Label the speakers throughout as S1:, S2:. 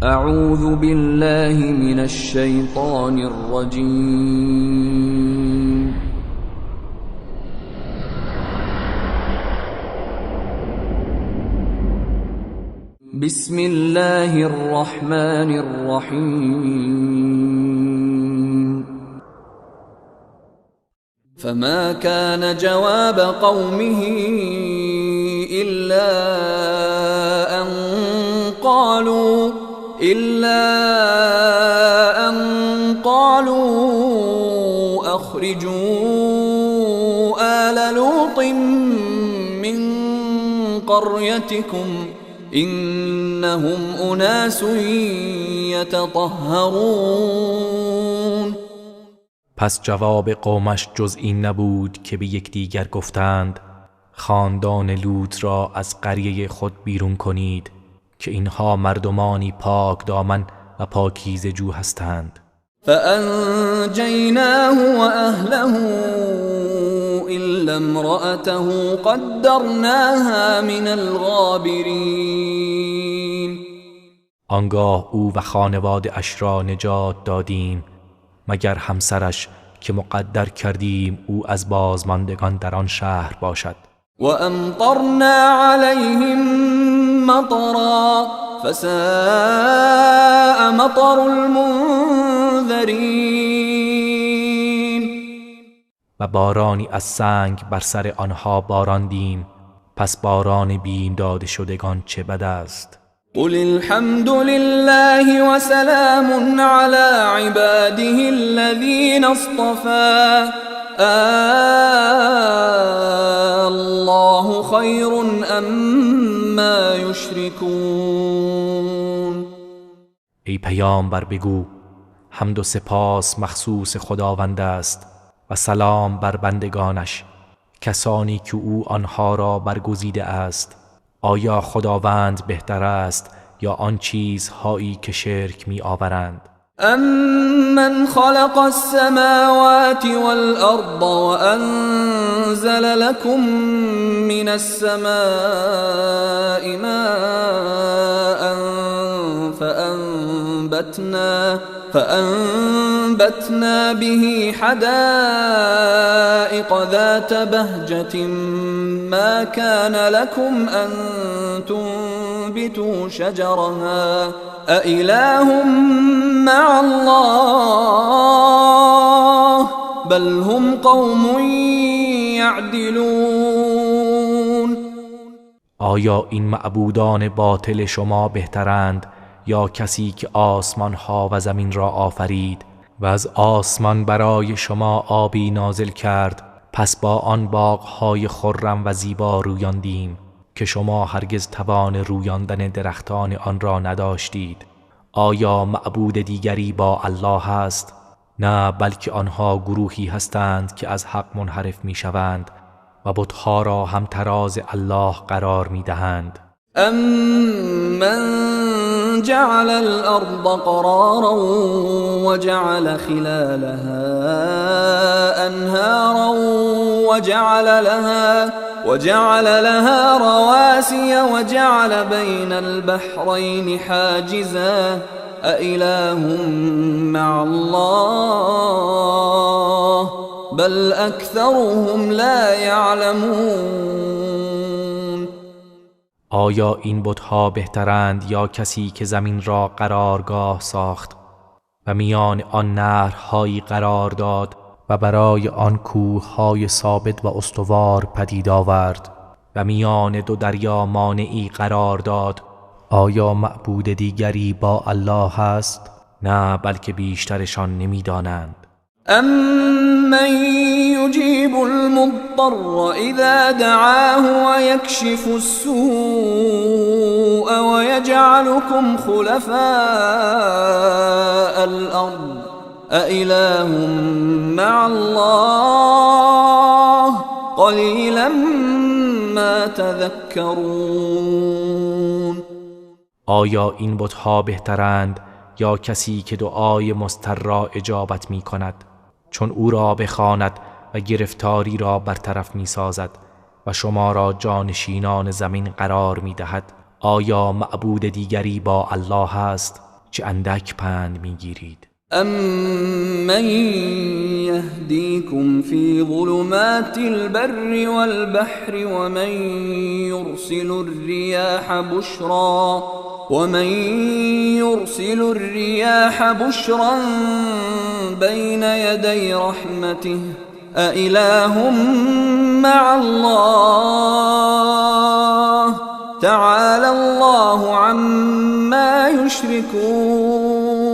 S1: اعوذ بالله من الشیطان الرجیم. بسم الله الرحمن الرحیم. فما كان جواب قومه إلا أن قالوا أخرجوا آل لوط من قريتكم إنهم أناس يتطهرون.
S2: پس جواب قومش جز این نبود که به یکدیگر گفتند خاندان لوط را از قریه خود بیرون کنید که اینها مردمانی پاک دامن و پاکیزه جو هستند.
S1: فأنجیناه وأهله إلا امرأته قدرناها من الغابرین.
S2: آنگاه او و خانواده اش را نجات دادیم مگر همسرش که مقدر کردیم او از بازماندگان در آن شهر باشد.
S1: وأمطرنا عليهم مطرا فساء مطر المنذرین.
S2: و بارانی از سنگ بر سر آنها باراندیم، پس باران بیم داده شدگان چه بد است.
S1: قل الحمد لله وسلام على عباده الذين اصطفى الله خیر اما یشرکون.
S2: ای پیامبر بگو حمد و سپاس مخصوص خداوند است و سلام بر بندگانش، کسانی که او آنها را برگزیده است. آیا خداوند بهتر است یا آن چیزهایی که شرک می آورند؟
S1: أَمَّنْ خَلَقَ السَّمَاوَاتِ وَالْأَرْضَ وَأَنزَلَ لَكُم مِّنَ السَّمَاءِ مَاءً فَأَنبَتْنَا بِهِ حَدَائِقَ ذَاتَ بَهْجَةٍ مَا كَانَ لَكُمْ أَن تُنبِتُوا شَجَرَهَا أَإِلَٰهٌ مَّعَ اللَّهِ بَلْ هُمْ قَوْمٌ يَعْدِلُونَ.
S2: آیا این معبودان باطل شما بهترند یا کسی که آسمان ها و زمین را آفرید و از آسمان برای شما آبی نازل کرد، پس با آن باغ های خرم و زیبا رویاندیم که شما هرگز توان رویاندن درختان آن را نداشتید. آیا معبود دیگری با الله است؟ نه، بلکه آنها گروهی هستند که از حق منحرف می شوند و بتها را هم تراز الله قرار می دهند.
S1: أَمَّنْ جَعَلَ الْأَرْضَ قَرَارًا وَجَعَلَ خِلَالَهَا أَنْهَارًا وَجَعَلَ لَهَا رَوَاسِيَ وَجَعَلَ بَيْنَ الْبَحْرَيْنِ حَاجِزًا أَإِلَٰهٌ مَّعَ اللَّهِ بَلْ أَكْثَرُهُمْ لَا يَعْلَمُونَ.
S2: آیا این بتها بهترند یا کسی که زمین را قرارگاه ساخت و میان آن نهرهایی قرار داد و برای آن کوههای ثابت و استوار پدید آورد و میان دو دریا مانعی قرار داد؟ آیا معبود دیگری با الله است؟ نه، بلکه بیشترشان نمیدانند.
S1: أَمَّن يُجِيبُ الْمُضْطَرَّ إِذَا دَعَاهُ وَيَكْشِفُ السُّوءَ وَيَجْعَلُكُمْ خُلَفَاءَ الْأَرْضِ أَإِلَٰهٌ مَّعَ اللَّهِ قَلِيلًا مَّا تَذَكَّرُونَ.
S2: آیا این بتها بهترند یا کسی که دعای مضطر را اجابت می کند، چون او را بخواند و گرفتاری را برطرف می سازد و شما را جانشینان زمین قرار می دهد؟ آیا معبود دیگری با الله است؟ چه اندک پند میگیرید.
S1: أمن يهديكم في ظلمات البر والبحر ومن يرسل الرياح بشرا بين يدي رحمته أإله مع الله تعالى الله عما يشركون.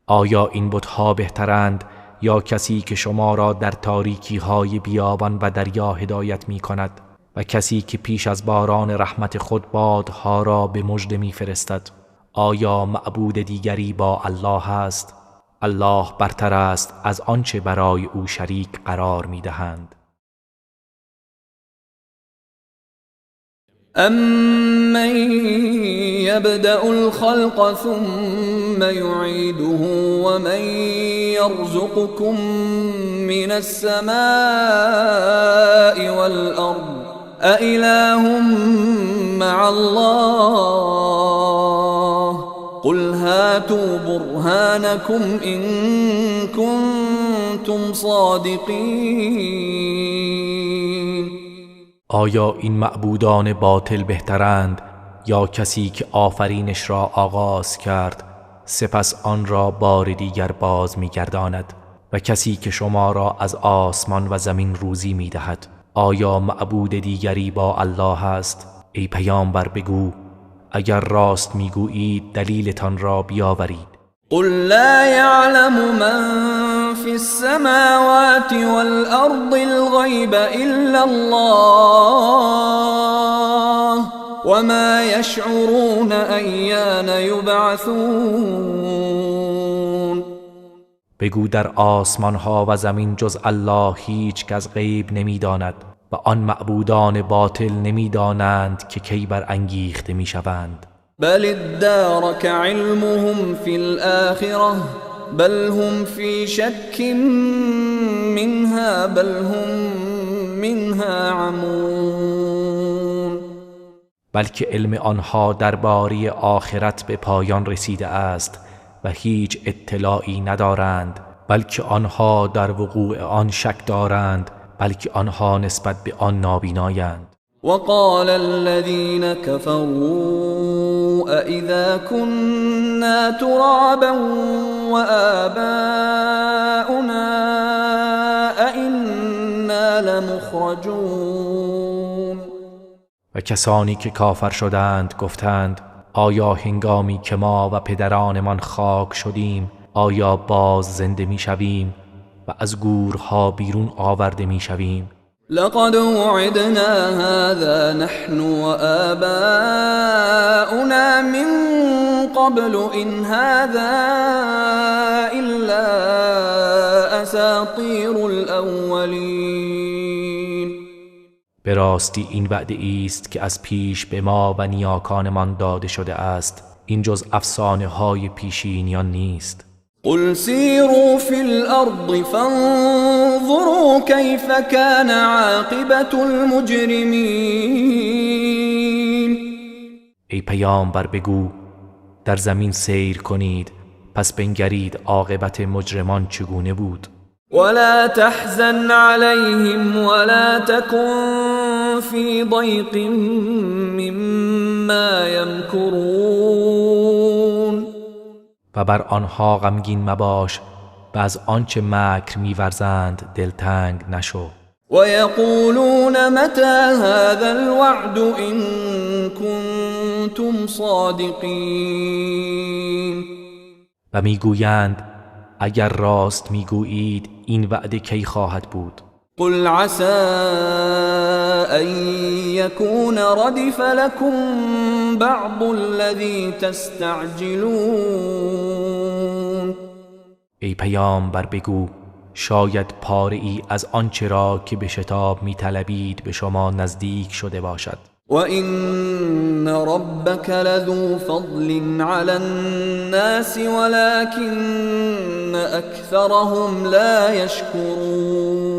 S2: آیا این بتها بهترند یا کسی که شما را در تاریکی های بیابان و دریا هدایت می کند و کسی که پیش از باران رحمت خود بادها را به مژده می فرستد؟ آیا معبود دیگری با الله است؟ الله برتر است از آنچه برای او شریک قرار می دهند.
S1: أَمَّن يَبْدَأُ الْخَلْقَ ثُمَّ يُعِيدُهُ وَمَن يَرْزُقُكُم مِّنَ السَّمَاءِ وَالْأَرْضِ أَإِلَٰهٌ مَّعَ اللَّهِ قُلْ هَاتُوا بُرْهَانَكُمْ إِن كُنتُمْ صَادِقِينَ.
S2: آیا این معبودان باطل بهترند یا کسی که آفرینش را آغاز کرد سپس آن را بار دیگر باز می‌گرداند و کسی که شما را از آسمان و زمین روزی می‌دهد؟ آیا معبود دیگری با الله است؟ ای پیامبر بگو اگر راست می‌گویید دلیلتان را بیاورید.
S1: قل لا يعلم من في السماوات والأرض الغيب إلا الله وما يشعرون أيان يبعثون.
S2: بگو در آسمان ها و زمین جز الله هیچ کس غیب نمی‌داند و آن معبودان باطل نمی‌دانند که کی برانگیخته می‌شوند.
S1: بل ادارك علمهم في الآخرة بل هم في شك منها بل هم منها عمون.
S2: بلکه علم آنها درباره آخرت به پایان رسیده است و هیچ اطلاعی ندارند، بلکه آنها در وقوع آن شک دارند، بلکه آنها نسبت به آن نابینایند.
S1: وقال الذين كفروا أإذا كنا ترابا وآباؤنا أإنا لمخرجون.
S2: و کسانی که کافر شدند گفتند آیا هنگامی که ما و پدرانمان خاک شدیم آیا باز زنده می شویم و از گورها بیرون آورده می شویم؟
S1: لقد وعدنا هذا نحن وآباؤنا من قبل إن هذا إلا أساطير الأولين.
S2: به راستی این وعده است که از پیش به ما و نیاکانمان داده شده است، این جز افسانه های پیشینیان نیست.
S1: قل سیروا فی الارض فانظروا کیف کان عاقبة المجرمین.
S2: ای پیامبر بگو در زمین سیر کنید پس بنگرید عاقبت مجرمان چگونه بود.
S1: ولا تحزن عليهم ولا تكن في ضيق مما يمكرون.
S2: و بر آنها غمگین مباش و از آنچه مکر می‌ورزند دلتنگ نشو.
S1: و یقولون متى هذا الوعد ان کنتم صادقین.
S2: و میگویند اگر راست میگویید این وعده کی خواهد بود؟
S1: قل عسى ان يكون ردف لكم بعض الذي تستعجلون.
S2: ای پیامبر بگو شاید پاره ای از آنچه را که به شتاب میطلبید به شما نزدیک شده باشد.
S1: وَإِنَّ رَبَّكَ لَذُو فَضْلٍ عَلَى النَّاسِ وَلَكِنَّ أَكْثَرَهُمْ لَا يَشْكُرُونَ.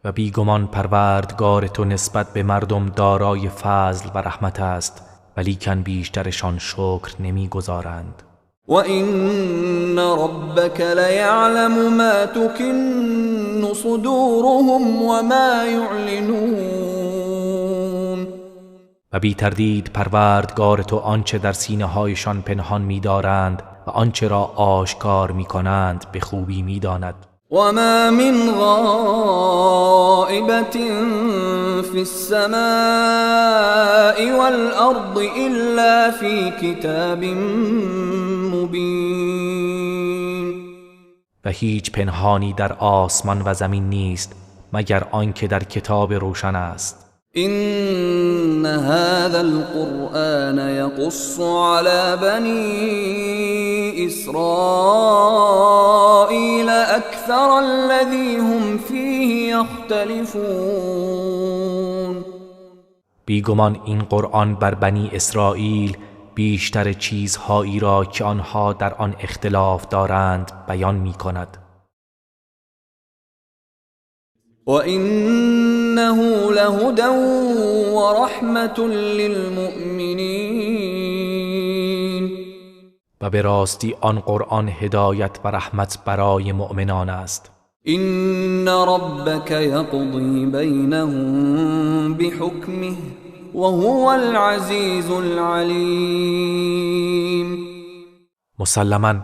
S2: و بیگمان پروردگار تو نسبت به مردم دارای فضل و رحمت است، ولیکن بیشترشان شکر نمیگذارند.
S1: وَإِنَّ رَبَّكَ لَيَعْلَمُ مَا تُكِنُّ صُدُورُهُمْ وَمَا يُعْلِنُونَ.
S2: و بی تردید پروردگار تو آنچه در سینه هایشان پنهان می‌دارند و آنچه را آشکار می‌کنند به خوبی می‌داند.
S1: وما من غائبة في السماء والأرض إلا في كتاب مبين.
S2: و هیچ پنهانی در آسمان و زمین نیست مگر آنکه در کتاب روشن است.
S1: إن هذا القرآن يقص على بني إسرائيل أكثر الذي هم فيه يختلفون.
S2: بیگمان این قرآن بر بنی اسرائیل بیشتر چیزهایی را که آنها در آن اختلاف دارند بیان می کند.
S1: وَإِنَّهُ لَهُدًى وَرَحْمَةٌ لِلْمُؤْمِنِينَ.
S2: و به راستی آن قرآن هدایت و رحمت برای مؤمنان است.
S1: إِنَّ رَبَّكَ يَقْضِي بَيْنَهُم بِحُكْمِهِ وَهُوَ الْعَزِيزُ الْعَلِيمُ.
S2: مسلماً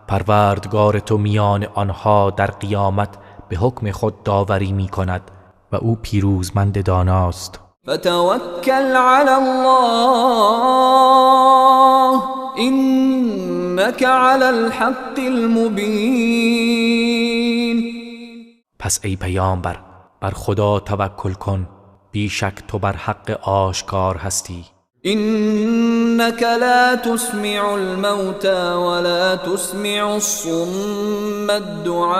S2: پروردگار تو میان آنها در قیامت به حکم خود داوری می کند و او پیروزمند داناست.
S1: فتوکل علی الله انک علی الحق المبین.
S2: پس ای پیامبر بر خدا توکل کن، بیشک تو بر حق آشکار هستی.
S1: إنك لا تسمع الموتى ولا تسمع الصم الدعاء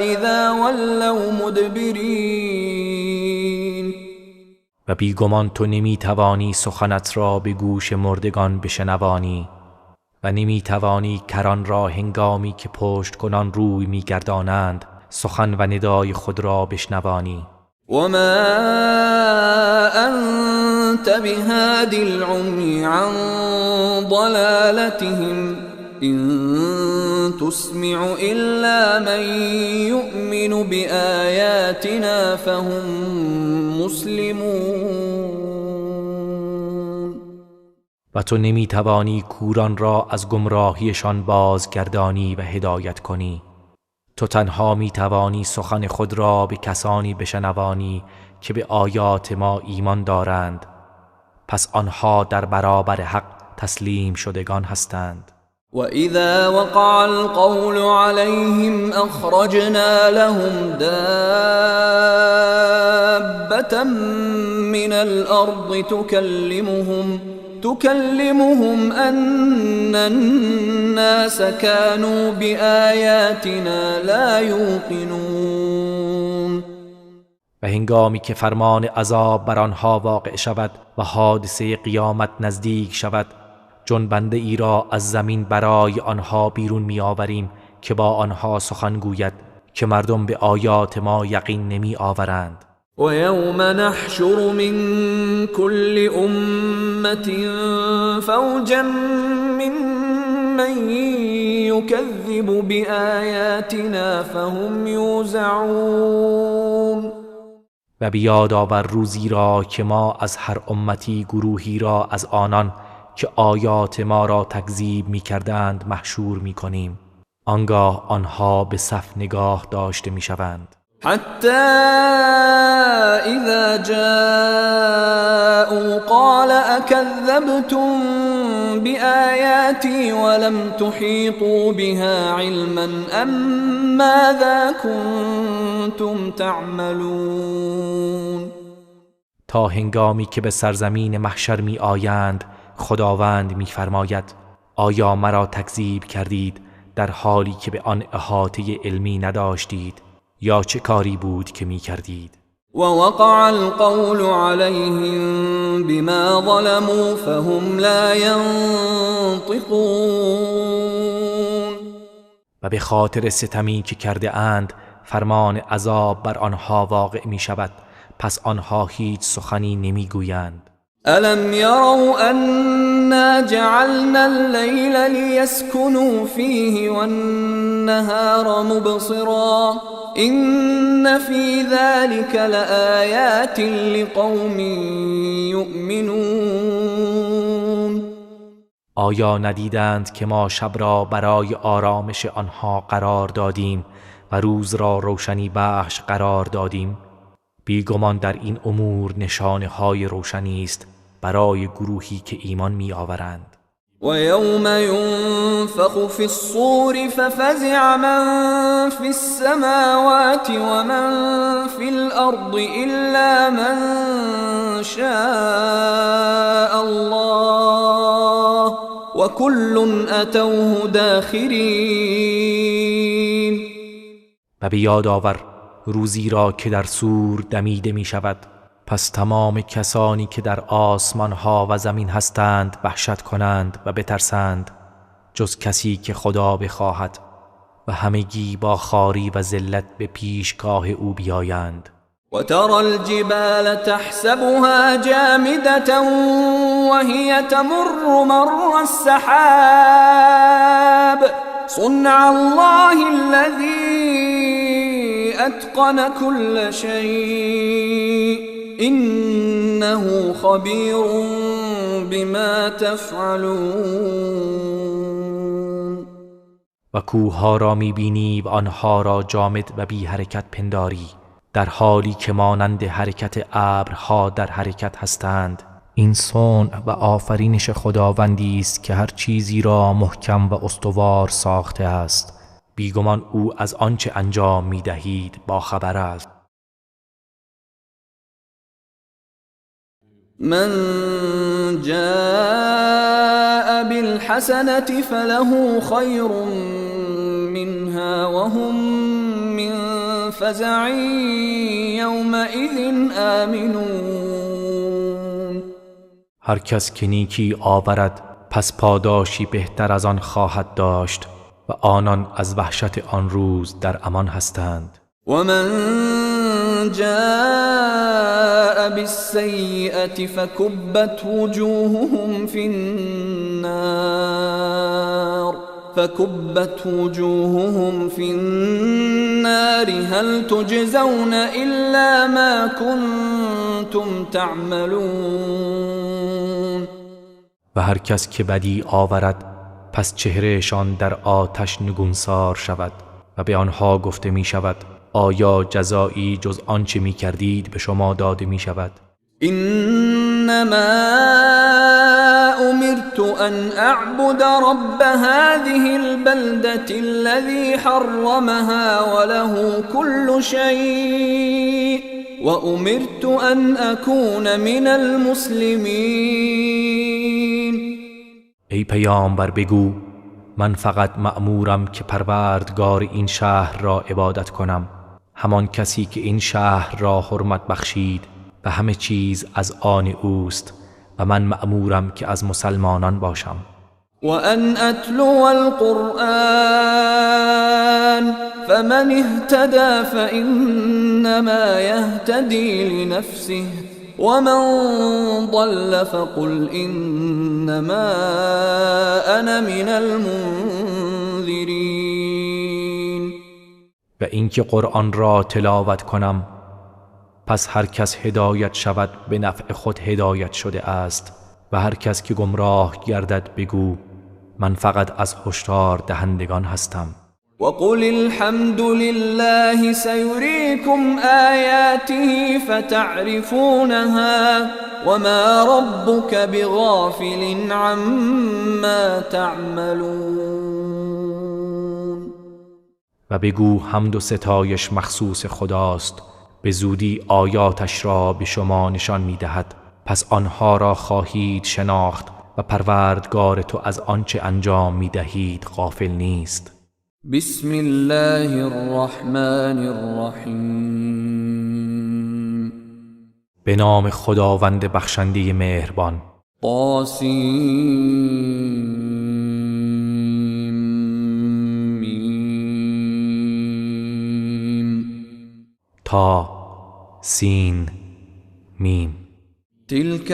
S1: إذا ولوا مدبرين.
S2: و بیگمان تو نمیتوانی سخنت را به گوش مردگان بشنوانی و نمیتوانی کران را هنگامی که پشت کنان روی میگردانند سخن و ندای خود را بشنوانی.
S1: وما أنت بهاد العمي عن ضلالتهم إن تسمع إلا من يؤمن بآياتنا فهم مسلمون.
S2: و تو نمیتوانی کوران را از گمراهیشان بازگردانی و هدایت کنی. تو تنها می توانی سخن خود را به کسانی بشنوانی که به آیات ما ایمان دارند، پس آنها در برابر حق تسلیم شدگان هستند.
S1: وَإِذَا وَقَعَ الْقَوْلُ عَلَيْهِمْ أَخْرَجْنَا لَهُمْ دَابَّةً مِّنَ الْأَرْضِ تكلمهم أن الناس كانوا بآياتنا لا يوقنون.
S2: و هنگامی که فرمان عذاب بر آنها واقع شود و حادثه قیامت نزدیک شود، جنبنده ای را از زمین برای آنها بیرون می آوریم که با آنها سخن گوید که مردم به آیات ما یقین نمی آورند.
S1: وَيَوْمَ نَحْشُرُ مِنْ كُلِّ أُمَّةٍ فَوْجًا مِّمَّنْ يُكَذِّبُ بِآيَاتِنَا فَهُمْ يُوزَعُونَ.
S2: و بیاد آور روزی را که ما از هر امتی گروهی را از آنان که آیات ما را تکذیب می‌کردند محشور می‌کنیم، آنگاه آنها به صف نگاه داشته می‌شوند.
S1: حتی اذا جاءوا قال اكذبتم بآياتي ولم تحيطوا بها علما ام ماذا كنتم تعملون.
S2: تا هنگامی که به سرزمین محشر می آیند خداوند می فرماید آیا مرا تکذیب کردید در حالی که به آن احاطه علمی نداشتید یا چه کاری بود که می کردید؟
S1: و وقع القول علیهم بما ظلموا فهم لا ینطقون.
S2: و به خاطر ستمی که کرده اند فرمان عذاب بر آنها واقع می شود، پس آنها هیچ سخنی نمی گویند.
S1: ألم يروا أنا جعلنا الليل ليسكنوا فيه والنهار مبصرا إن في ذلك لآيات لقوم يؤمنون.
S2: آیا ندیدند که ما شب را برای آرامش آنها قرار دادیم و روز را روشنی بخش قرار دادیم؟ بیگمان در این امور نشانه های روشنی است برای گروهی که ایمان می آورند.
S1: و یوم ینفخ فی الصور ففزع من فی السماوات و من فی الارض الا من شاء الله وكل اتوه داخرین.
S2: و به یاد آور روزی را که در صور دمیده می شود، پس تمام کسانی که در آسمان ها و زمین هستند وحشت کنند و بترسند، جز کسی که خدا بخواهد، و همگی با خواری و ذلت به پیشگاه او بیایند.
S1: و ترى الجبال تحسبها جامدة وهي تمر مر السحاب صنع الله الذي اتقن كل شيء إنه خبير بما تفعلون.
S2: و کوهها را می‌بینی و آنها را جامد و بی حرکت پنداری، در حالی که مانند حرکت ابرها در حرکت هستند. این صنع و آفرینش خداوندی است که هر چیزی را محکم و استوار ساخته است. بیگمان او از آنچه انجام می‌دهید با خبر است.
S1: من جاء بالحسنة فله خير منها وهم من فزع يومئذ آمنون.
S2: هر کس که نیکی آورد پس پاداشی بهتر از آن خواهد داشت و آنان از وحشت آن روز در امان هستند.
S1: ومن جاء بالسيئة فكبت وجوههم في النار هل تجزون إلا ما كنتم تعملون.
S2: و هر کس که بدی آورد پس چهرهشان در آتش نگونسار شود و به آنها گفته می شود آیا جزایی جز آنچه می کردید به شما داده می شود؟
S1: انما امرت ان اعبد رب هذه البلدة الذي حرمها وله كل شيء وامرت ان اكون من المسلمین.
S2: ای پیامبر بگو من فقط مأمورم که پروردگار این شهر را عبادت کنم، همان کسی که این شهر را حرمت بخشید و همه چیز از آن اوست و من مأمورم که از مسلمانان باشم.
S1: و ان اتلو القرآن فمن اهتدى فإنما يهتدي لنفسه ومن ضل فقل إنما أنا من المنذرین.
S2: و اینکه قرآن را تلاوت کنم پس هر کس هدایت شود به نفع خود هدایت شده است و هر کس که گمراه گردد بگو من فقط از هشدار دهندگان هستم.
S1: وقل الحمد لله سيريكم آياته فتعرفونها وما ربك بغافل عما تعملون.
S2: و بگو حمد و ستایش مخصوص خداست، به زودی آیاتش را به شما نشان می‌دهد پس آنها را خواهید شناخت و پروردگار تو از آنچه انجام می‌دهید غافل نیست.
S1: بسم الله الرحمن الرحیم.
S2: به نام خداوند بخشنده مهربان.
S1: طاسیم میم.
S2: تا سین میم.
S1: تلك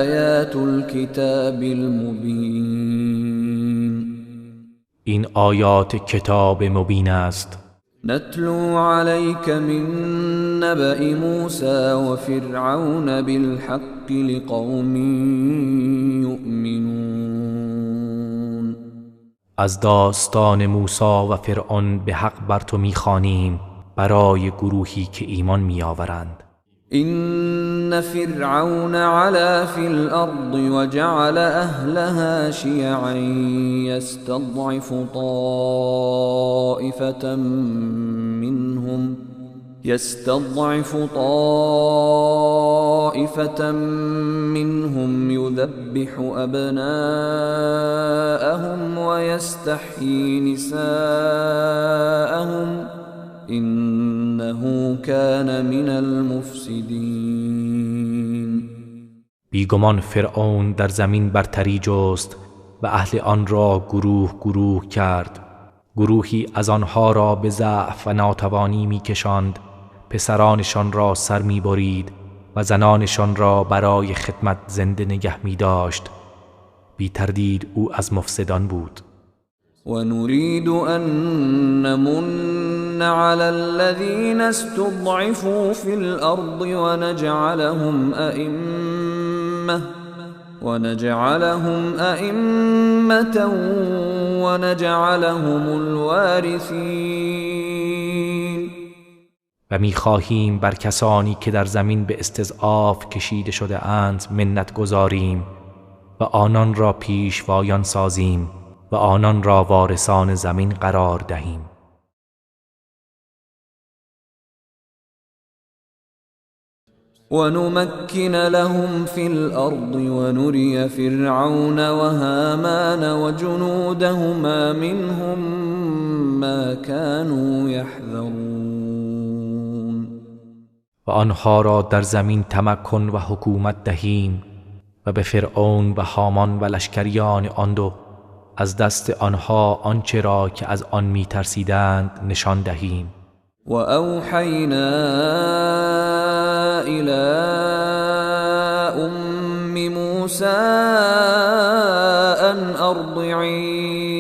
S1: آیات الكتاب المبین.
S2: این آیات کتاب مبین است.
S1: نتلو عليك من نبأ موسى وفرعون بالحق لقوم يؤمنون.
S2: از داستان موسی و فرعون به حق بر تو میخوانیم برای گروهی که ایمان میآورند.
S1: إن فرعون علا في الأرض وجعل أهلها شيعا يستضعف طائفة منهم يذبح أبناءهم ويستحيي نساءهم إنه كان من المفسدين.
S2: بیگمان فرعون در زمین برتری جست و اهل آن را گروه گروه کرد. گروهی از آنها را به ضعف و ناتوانی میکشاند، پسرانشان را سر میبرید و زنانشان را برای خدمت زنده نگه میداشت. بی تردید او از مفسدان بود.
S1: ونريد أن نمن على الذين استضعفوا في الأرض ونجعلهم أئمة ونجعلهم الوارثين.
S2: و می‌خواهیم بر کسانی که در زمین به استضعاف کشیده شده اند منت گذاریم و آنان را پیشوایان سازیم و آنان را وارثان زمین قرار دهیم.
S1: ونمكن لهم في الأرض ونري فرعون وهامان وجنودهما منهم ما كانوا يحذرون.
S2: و آنها را در زمین تمکن و حکومت دهیم و به فرعون و هامان و لشکریان آن دو از دست آنها آنچه را که از آن می‌ترسیدند نشان دهیم.
S1: و اوحینا الی ام موسی ان ارضعیه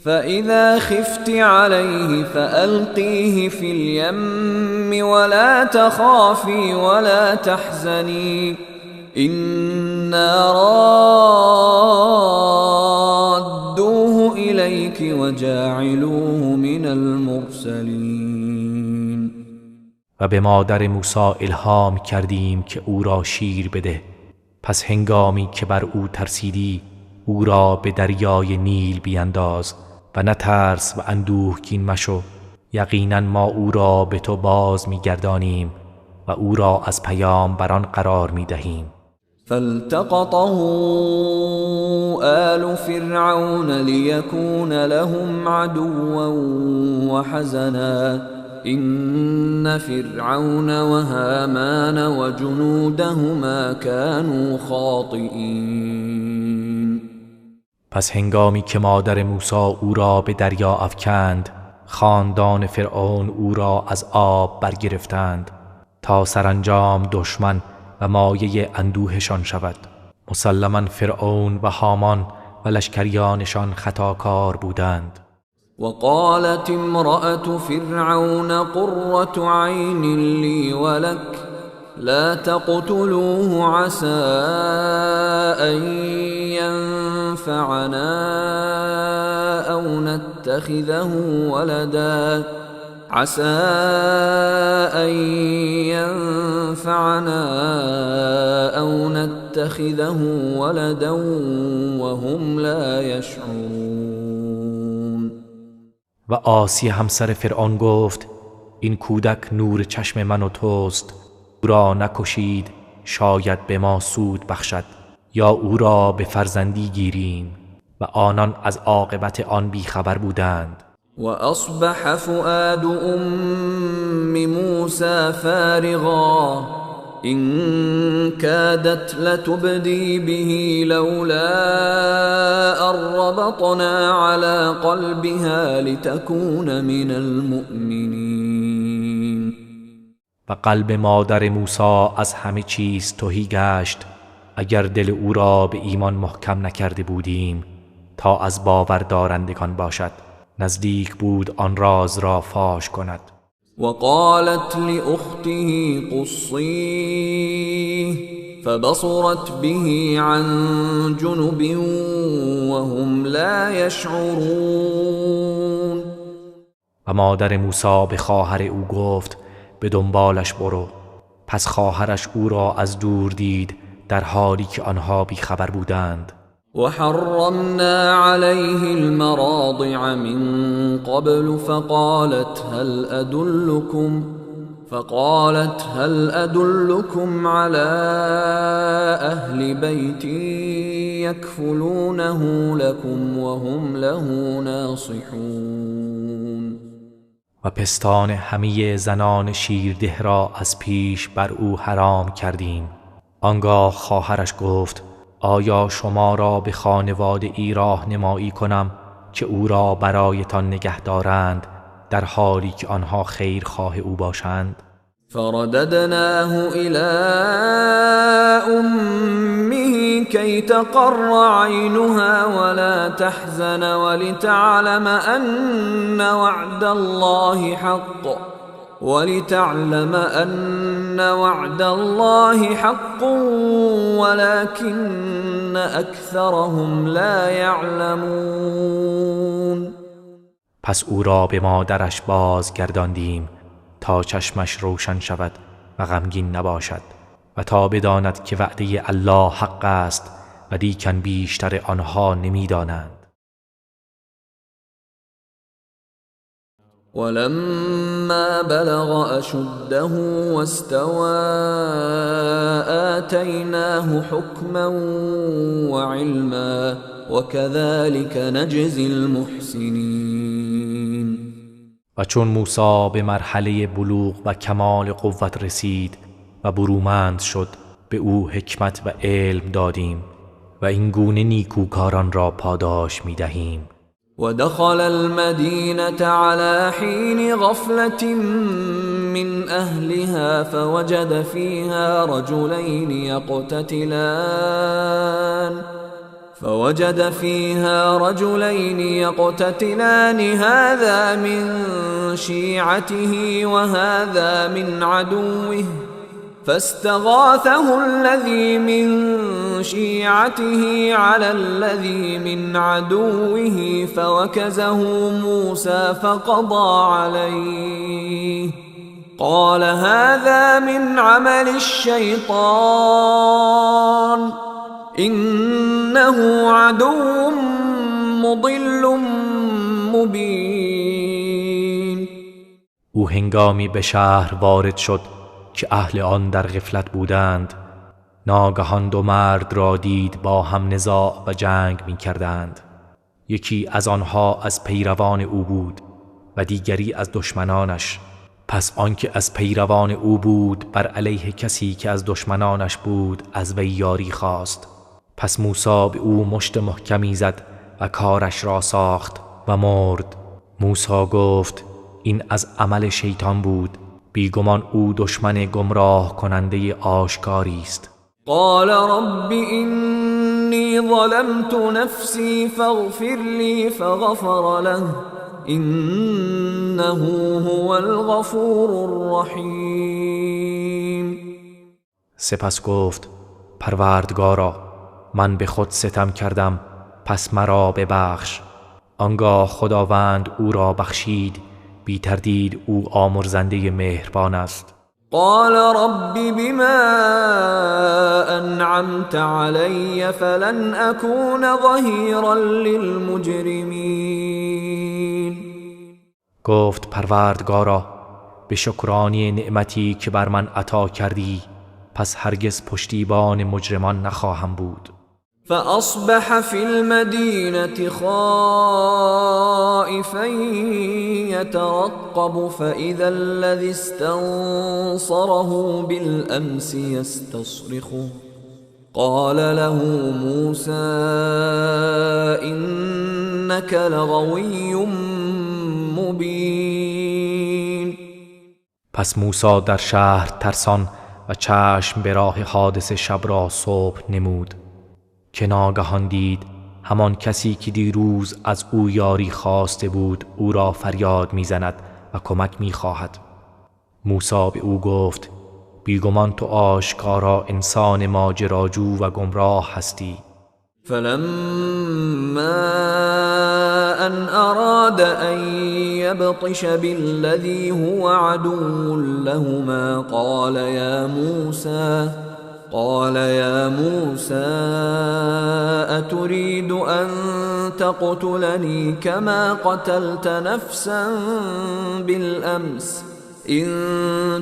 S1: فاذا خفت علیه فالقیه فی الیم ولا تخافی ولا تحزنی إنا رادوه إليك وجاعلوه من المرسلین.
S2: و به مادر موسی الهام کردیم که او را شیر بده، پس هنگامی که بر او ترسیدی او را به دریای نیل بینداز و نترس و اندوهگین مشو، یقینا ما او را به تو باز میگردانیم و او را از پیام بران قرار میدهیم.
S1: فالتقطه آل فرعون ليكون لهم عدوا وحزنا إن فرعون وهامان وجنودهما كانوا خاطئين.
S2: پس هنگامی که مادر موسی او را به دریا افکند، خاندان فرعون او را از آب برگرفتند تا سرانجام دشمن و مایه اندوهشان شود. مسلما فرعون و هامان و لشکریانشان خطاکار بودند.
S1: وقالت امرأة فرعون قرة عين لي ولك لا تقتلوه عسى أن ينفعنا أو نتخذه ولدا عسى أن ينفعنا أو نتخذه ولدا وهم لا يشعرون.
S2: و آسیه همسر فرعون گفت این کودک نور چشم من و توست، او را نکشید شاید به ما سود بخشد یا او را به فرزندی گیریم. و آنان از عاقبت آن بیخبر بودند.
S1: و اصبح فؤاد ام موسى فارغا إن كادت لتبدي به لولا أن ربطنا على قلبها لتكون من المؤمنين.
S2: و قلب مادر موسی از همه چیز تهی گشت، اگر دل او را به ایمان محکم نکرده بودیم تا از باور دارندگان باشد. نزدیک بود آن راز را فاش کند.
S1: وقالت لأخته قصيه فبصرت به عن جنب وهم لا يشعرون.
S2: و مادر موسی به خواهر او گفت به دنبالش برو. پس خواهرش او را از دور دید در حالی که آنها بیخبر بودند.
S1: وحرمنا عليه المراضع من قبل فقالت هل أدلكم على أهل بيت يكفلونه لكم وهم له ناصحون.
S2: و پستان همه زنان شیرده را از پیش بر او حرام کردیم. آنگاه خواهرش گفت آیا شما را به خانواده ای راهنمایی کنم که او را برایتان نگه دارند در حالی که آنها خیرخواه او باشند؟
S1: فرددناه إلى أمه كي تقر عينها ولا تحزن ولتعلم أن وعد الله حق ولكن أكثرهم لا يعلمون.
S2: پس او را به مادرش بازگرداندیم تا چشمش روشن شود و غمگین نباشد و تا بداند که وعده الله حق است و لیکن بیشتر آنها نمیدانند.
S1: ولما بلغ أشده واستوى آتيناه حكما وعلما وكذلك نجزي المحسنين.
S2: و چون موسی به مرحله بلوغ و کمال قوت رسید و برومند شد به او حکمت و علم دادیم و این گونه نیکوکاران را پاداش می دهیم.
S1: ودخل المدينة على حين غفلة من أهلها فوجد فيها رجلين يقتتلان هذا من شيعته وهذا من عدوه فاستغاثه الذي من شيعته على الذي من عدوه فوكزه موسى فقضى عليه قال هذا من عمل الشيطان إنه عدو مضل مبين.
S2: او هنگامی به شهر وارد شد که اهل آن در غفلت بودند، ناگهان دو مرد را دید با هم نزاع و جنگ می کردند. یکی از آنها از پیروان او بود و دیگری از دشمنانش. پس آنکه از پیروان او بود بر علیه کسی که از دشمنانش بود از وی یاری خواست. پس موسی به او مشت محکمی زد و کارش را ساخت و مرد. موسی گفت این از عمل شیطان بود، بیگمان او دشمن گمراه کننده آشکاری است.
S1: قال رب اینی ظلمت نفسی فاغفر لی فغفر له انه هو الغفور الرحیم.
S2: سپس گفت پروردگارا من به خود ستم کردم، پس مرا ببخش. آنگاه خداوند او را بخشید، بی تردید او آمرزنده مهربان است.
S1: قال رب بما انعمت علی فلن اکون ظهیرا للمجرمین.
S2: گفت پروردگارا به شکرانی نعمتی که بر من عطا کردی پس هرگز پشتیبان مجرمان نخواهم بود.
S1: فأصبح في المدينة خائفا يترقب فإذا الذي استنصره بالأمس يستصرخه قال له موسى إنك لغوي مبين.
S2: پس موسی در شهر ترسان و چشم به راه حادثه شب را صبح نمود که ناگهان دید همان کسی که دیروز از او یاری خواسته بود او را فریاد میزند و کمک میخواهد. موسی به او گفت: بیگمان تو آشکارا انسان ماجراجو و گمراه هستی.
S1: فلما أن أراد أن يبطش بالذي هو عدو لهما قال يا موسى أتريد أن تقتلني كما قتلت نفسا بالأمس إن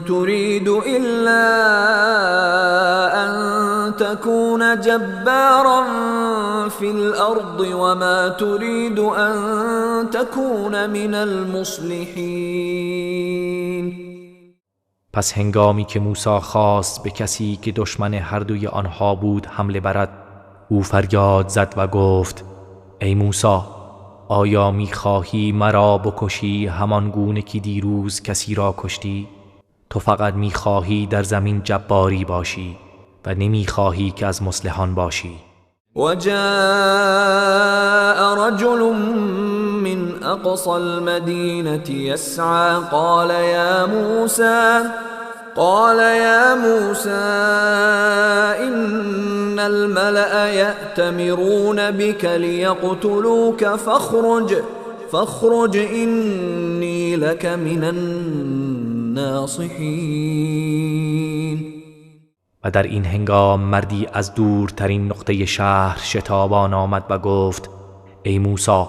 S1: تريد إلا أن تكون جبارا في الأرض وما تريد أن تكون من المصلحين.
S2: پس هنگامی که موسی خواست به کسی که دشمن هر دوی آنها بود حمله برد، او فریاد زد و گفت: ای موسی، آیا میخواهی مرا بکشی همان گونه که دیروز کسی را کشتی؟ تو فقط میخواهی در زمین جباری باشی و نمیخواهی که از مصلحان باشی.
S1: وجاء رجل من أقصى المدينة يسعى قال يا موسى إن الملأ يأتمرون بك ليقتلوك فاخرج إني لك من الناصحين.
S2: و در این هنگام مردی از دورترین نقطه شهر شتابان آمد و گفت: ای موسی،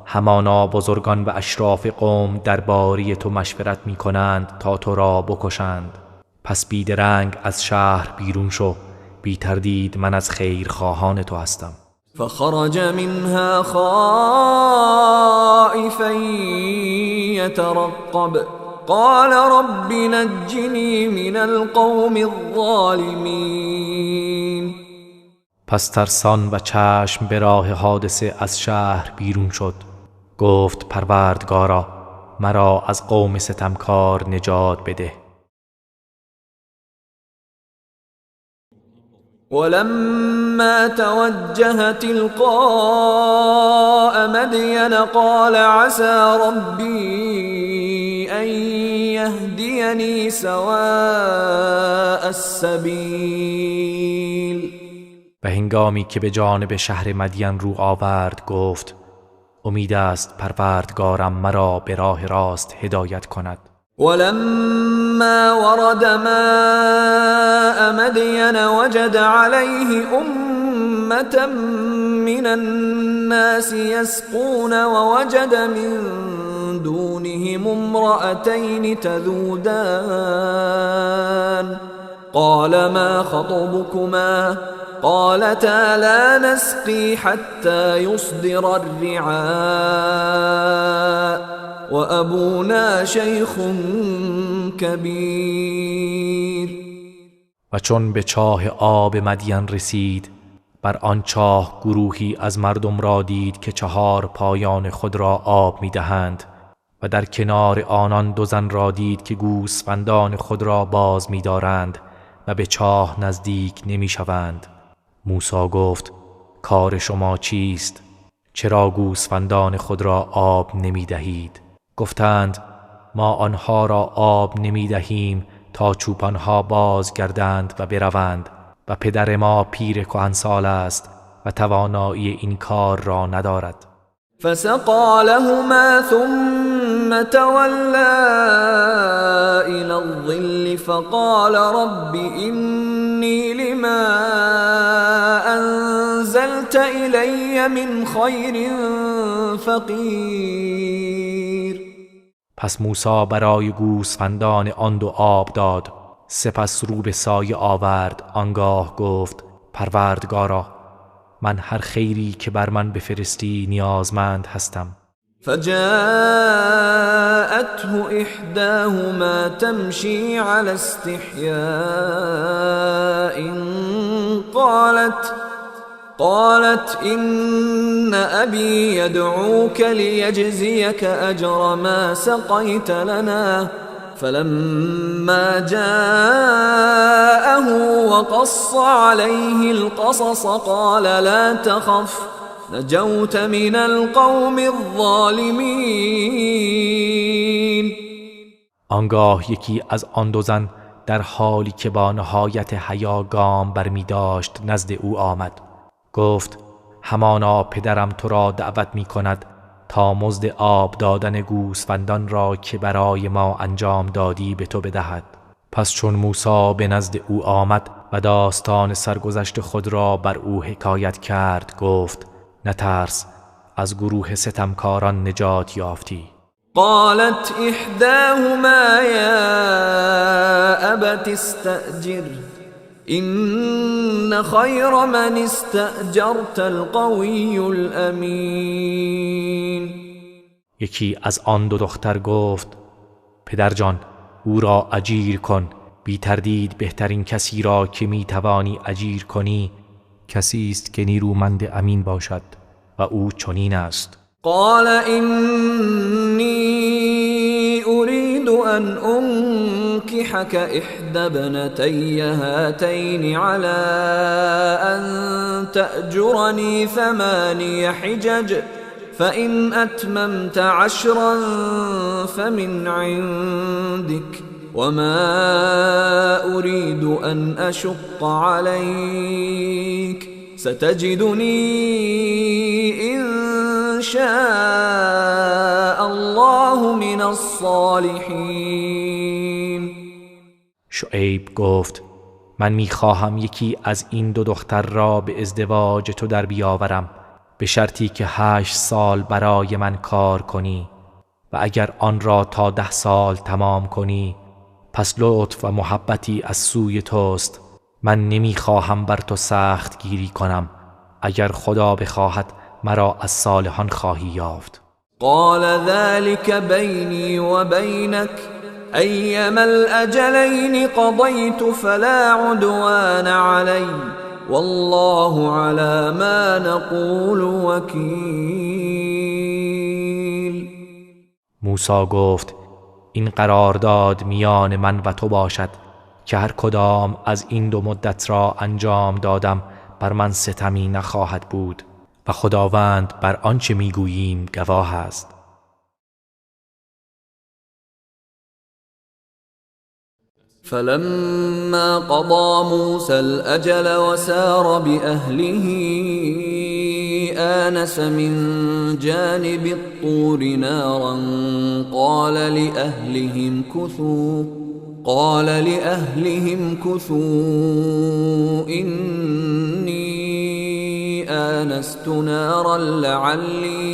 S2: همانا بزرگان و اشراف قوم درباره تو مشورت می کنند تا تو را بکشند. پس بیدرنگ از شهر بیرون شو، بی تردید من از خیرخواهان تو هستم.
S1: فخرج منها خائفا يترقب قال رب نجنی من القوم الظالمین.
S2: پس ترسان و چشم به راه حادثه از شهر بیرون شد. گفت: پروردگارا، مرا از قوم ستمکار نجات بده.
S1: ولما توجه تلقاء مدين قال عسى ربي أن يهديني سواء السبيل.
S2: و هنگامی که به جانب شهر مدین رو آورد گفت: امید است پروردگارم مرا به راه راست هدایت کند.
S1: ولما ورد ماء مدين وجد عليه أمة من الناس يسقون ووجد من دونهم امرأتين تذودان قال ما خطبكما قالتا لا نسقي حتى يصدر الرعاء وأبونا شيخ كبير.
S2: و چون به چاه آب مدین رسید، بر آن چاه گروهی از مردم را دید که چهار پایان خود را آب می‌دهند و در کنار آنان دو زن را دید که گوسفندان خود را باز می‌دارند و به چاه نزدیک نمی‌شوند. موسی گفت: کار شما چیست؟ چرا گوسفندان خود را آب نمی‌دهید؟ گفتند: ما آنها را آب نمی‌دهیم تا چوپانها بازگردند و بروند و پدر ما پیر کهنسال است و توانایی این کار را ندارد.
S1: فسقى لهما ثم تولى إلى الظل فقال رب إني لما أنزلت إلي من خير فقیر.
S2: پس موسی برای گوسفندان آن دو آب داد، سپس رو به سایه آورد. آنگاه گفت: پروردگارا، من هر خیری که بر من بفرستی نیازمند هستم.
S1: فجاءته احداهما تمشي على استحياء قالت إن أبي يدعوك ليجزيك أجر ما سقيت لنا فلما جاءه وقص عليه القصص قال لا تخف نجوت من القوم الظالمين.
S2: آنگاه یکی از آن دو زن در حالی که با نهایت حیا گام برمی داشت نزد او آمد. گفت همانا پدرم تو را دعوت می کند تا مزد آب دادن گوسفندان را که برای ما انجام دادی به تو بدهد. پس چون موسی به نزد او آمد و داستان سرگذشت خود را بر او حکایت کرد، گفت نترس، از گروه ستمکاران نجات یافتی.
S1: قالت احداهما یا ابت استأجر إن خیر من استأجرت القوی الامین.
S2: یکی از آن دو دختر گفت پدر جان، او را اجیر کن، بی تردید بهترین کسی را که می توانی اجیر کنی کسی است که نیرومند امین باشد و او چنین است.
S1: قال إني أريد أن أنكحك إحدى ابنتي هاتين على أن تأجرني 8 حجج فإن أتممت 10 فمن عندك وما أريد أن أشق عليك ستجدني إن شاء الله من الصالحین.
S2: شعیب گفت من میخواهم یکی از این دو دختر را به ازدواج تو در بیاورم، به شرطی که 8 سال برای من کار کنی و اگر آن را تا 10 سال تمام کنی پس لطف و محبتی از سوی توست. من نمیخواهم بر تو سخت گیری کنم، اگر خدا بخواهد مرا از صالحان خواهی یافت.
S1: قال ذلك بینی و بینک ایما الاجلین قضیت فلا عدوان علی والله على ما نقول وکیل.
S2: موسی گفت این قرارداد میان من و تو باشد که هر کدام از این دو مدت را انجام دادم بر من ستمی نخواهد بود و خداوند بر آنچه میگوییم گواه است.
S1: فلما قضى موسى الأجل وسار بأهله آنس من جانب الطور نارا قال لأهلهم كثوا إني آنست نارا لعلي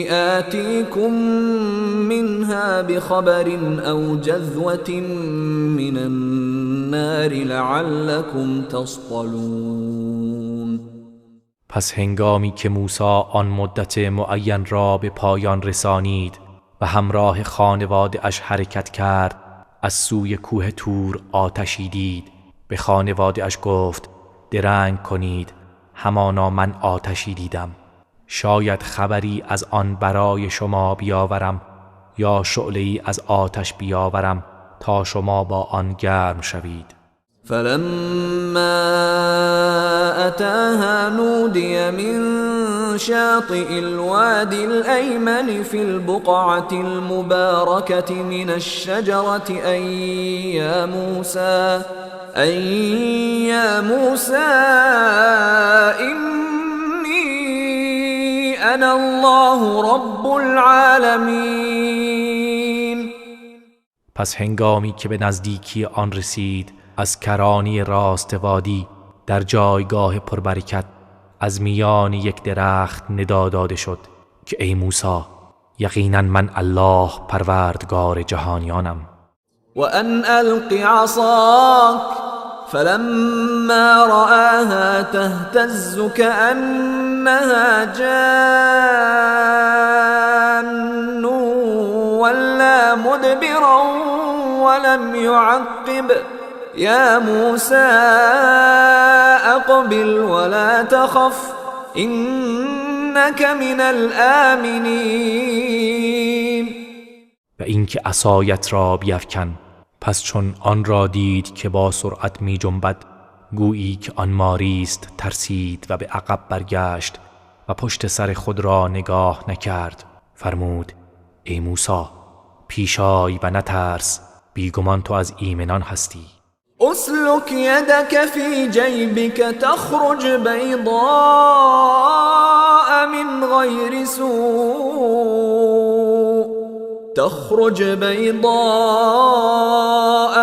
S1: آتيكم منها بخبر أو جذوة من النار لعلكم تصطلون.
S2: پس هنگامی که موسی آن مدت معین را به پایان رسانید و همراه خانواده اش حرکت کرد، از سوی کوه طور آتشی دید. به خانواده اش گفت درنگ کنید، همانا من آتشی دیدم، شاید خبری از آن برای شما بیاورم یا شعله‌ای از آتش بیاورم تا شما با آن گرم شوید.
S1: فلما أتاها نودي من شاطئ الوادي الأيمن في البقعة المباركة من الشجرة أي يا موسى إني أنا الله رب العالمين.
S2: پس هنگامی که به نزدیکی آن رسید، از کرانی راست وادی در جایگاه پربرکت از میان یک درخت ندا داده شد که ای موسی، یقینا من الله پروردگار جهانیانم.
S1: و ان الق عصاک فلما رآها تهتز كأنها جان ولا مدبرا ولم يعقب يا موسى أقبل ولا تخف إنك إنك من الآمنین.
S2: و اینکه عصایت را بیفکن. پس چون آن را دید که با سرعت می جنبد، گویی که آن ماری است، ترسید و به عقب برگشت و پشت سر خود را نگاه نکرد. فرمود ای موسی، پیشای و نترس، بیگمان تو از ایمنان هستی.
S1: اسلک یدک فی جیبک تخرج بیضاء من غیر سوء تخرج بیضاء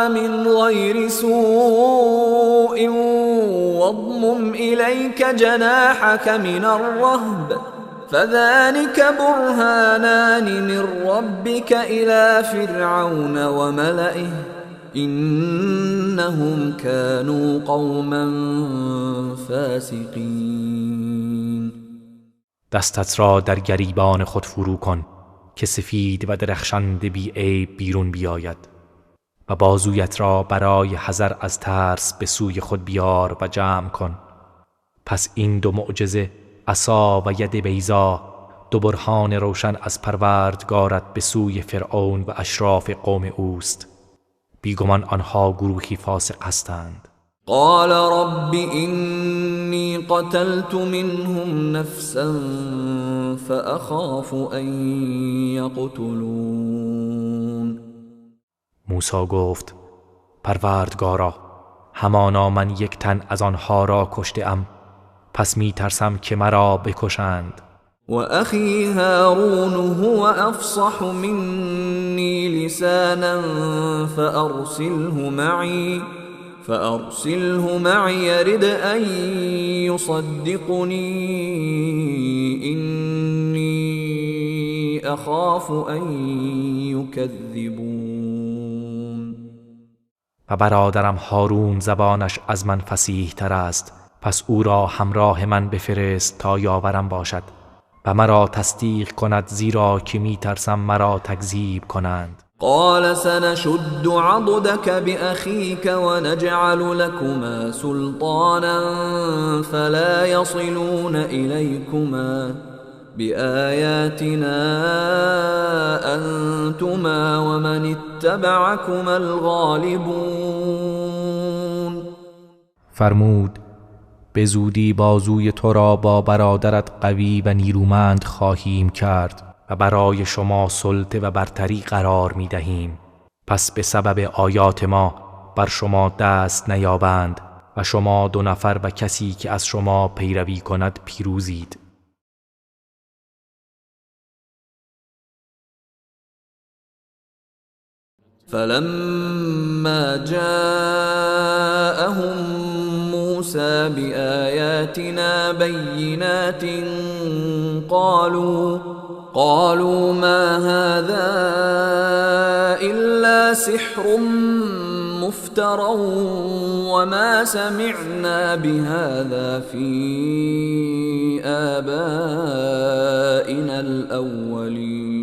S1: من غیر سوء واضمم إليك جناحك من الرهب فذلك برهانان من ربك إلى فرعون وملئه إنهم كانوا قوما فاسقين.
S2: دستت را در گریبان خود فرو کن که سفید و درخشند بی عیب بیرون بیاید و بازویت را برای حذر از ترس به سوی خود بیار و جمع کن. پس این دو معجزه، عصا و ید بیضا، دو برهان روشن از پروردگارت به سوی فرعون و اشراف قوم اوست. بیگمان آنها گروهی فاسق هستند.
S1: قال رب إني قتلت منهم نفسا فأخاف أن يقتلون.
S2: موسی گفت پروردگارا، همانا من یک تن از آنها را کشته ام، پس می ترسم که مرا بکشند.
S1: و اخی هارون هو افصح منی لسانا فأرسله معي يرد أن يصدقني إني أخاف أن يكذبون.
S2: و برادرم هارون زبانش از من فصیح تر است، پس او را همراه من بفرست تا یاورم باشد و مرا تصدیق کند، زیرا که می ترسم مرا تکذیب کنند.
S1: قال سنشد عضدك بأخيك ونجعل لكما سلطانا فلا يصلون إليكما بآياتنا أنتما ومن اتبعكما الغالبون.
S2: فرمود به زودی بازوی تو را با برادرت قوی و نیرومند خواهیم کرد و برای شما سلطه و برتری قرار می دهیم. پس به سبب آیات ما بر شما دست نیابند و شما دو نفر و کسی که از شما پیروی کند پیروزید.
S1: فلما جاءهم موسى بآياتنا بينات قالوا ما هذا إلا سحر مفترى وما سمعنا بهذا في آبائنا الأولين.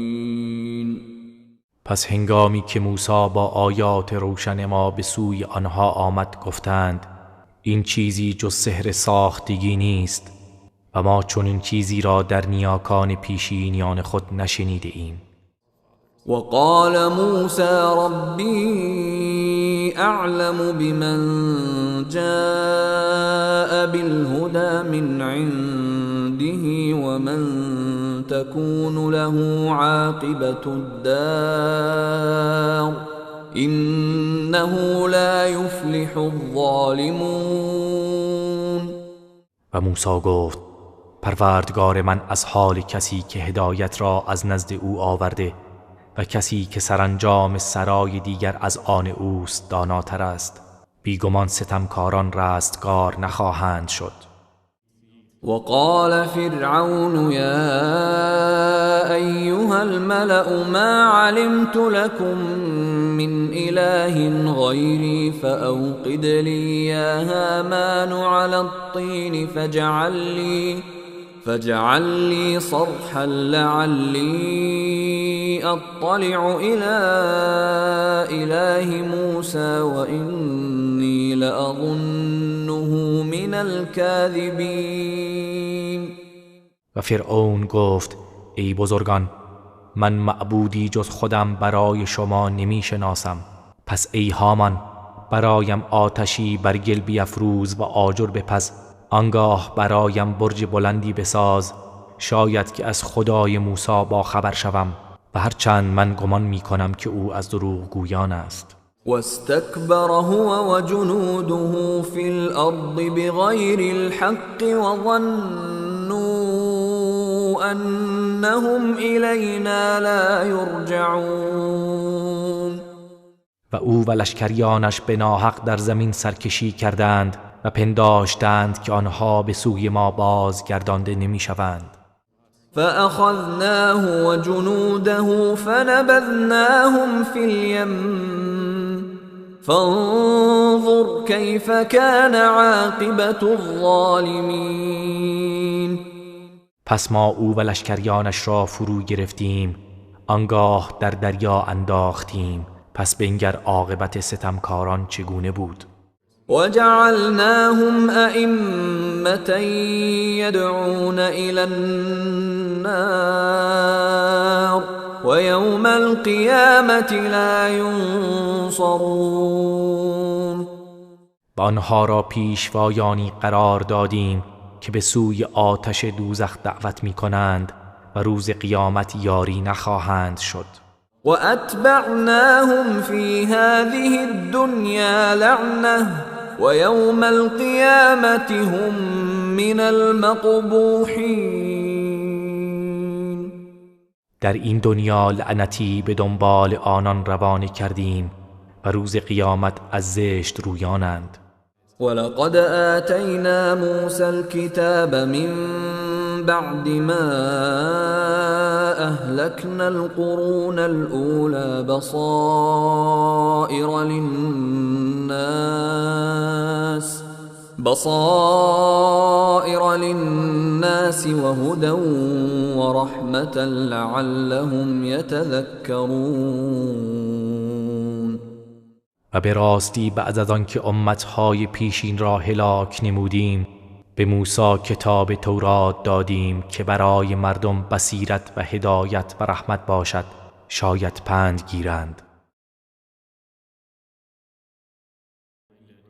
S2: پس هنگامی که موسی با آیات روشن ما به سوی آنها آمد گفتند این چیزی جز سحر ساختگی نیست و ما چنین چیزی را در نیاکان پیشینیان خود نشنیده ایم.
S1: وقال موسى ربي اعلم بمن جاء بالهدى من عنده ومن تكون له عاقبة الدار انه لا يفلح الظالمون.
S2: و موسی گفت پروردگار من از حال کسی که هدایت را از نزد او آورده و کسی که سرانجام سرای دیگر از آن اوست داناتر است. بیگمان ستمکاران رستگار نخواهند شد.
S1: وقال فرعون یا ایها الملأ ما علمت لكم من إله غیری فأوقد لی یا هامان علی الطین فاجعل لي صرحا لعلي أطلع إلى إله موسى وإني لأظنه من الكاذبين.
S2: و فرعون گفت ای بزرگان، من معبودی جز خودم برای شما نمی شناسم. پس ای هامان، برایم آتشی بر گل بیفروز و آجر بپز، آنگاه برایم برج بلندی بساز، شاید که از خدای موسی با خبر شوم، و هرچند من گمان می کنم که او از دروغ گویان است.
S1: واستكبر هو وجنوده في الأرض بغير الحق وظنوا أنهم إلينا لا يرجعون.
S2: و او و لشکریانش به ناحق در زمین سرکشی کردند و پنداشتند که آنها به سوی ما بازگردانده نمیشوند.
S1: فأخذناه وجنوده فنبذناهم في اليم فانظر كيف كان عاقبة الظالمين.
S2: پس ما او و لشکریانش را فرو گرفتیم، آنگاه در دریا انداختیم، پس بنگر عاقبت ستمکاران چگونه بود.
S1: وجعلناهم أئمة يدعون إلى النار ويوم القيامة لا ينصرون.
S2: و آنها را پیشوایانی قرار دادیم که به سوی آتش دوزخ دعوت می کنند و روز قیامت یاری نخواهند شد.
S1: وأتبعناهم في هذه الدنيا لعنة ويوم القيامة هم من المقبوحين.
S2: در این دنیا لعنتی به دنبال آنان روانه کردیم و روز قیامت از زشت رویانند.
S1: ولقد آتینا موسى الكتاب من بعد ما أهلكنا القرون الأولى بصائر للناس وهدى ورحمة لعلهم يتذكرون.
S2: و به راستی بعد از آنکه امتهای پیشین را هلاک نمودیم، به موسی کتاب تورات دادیم که برای مردم بصیرت و هدایت و رحمت باشد، شاید پند گیرند.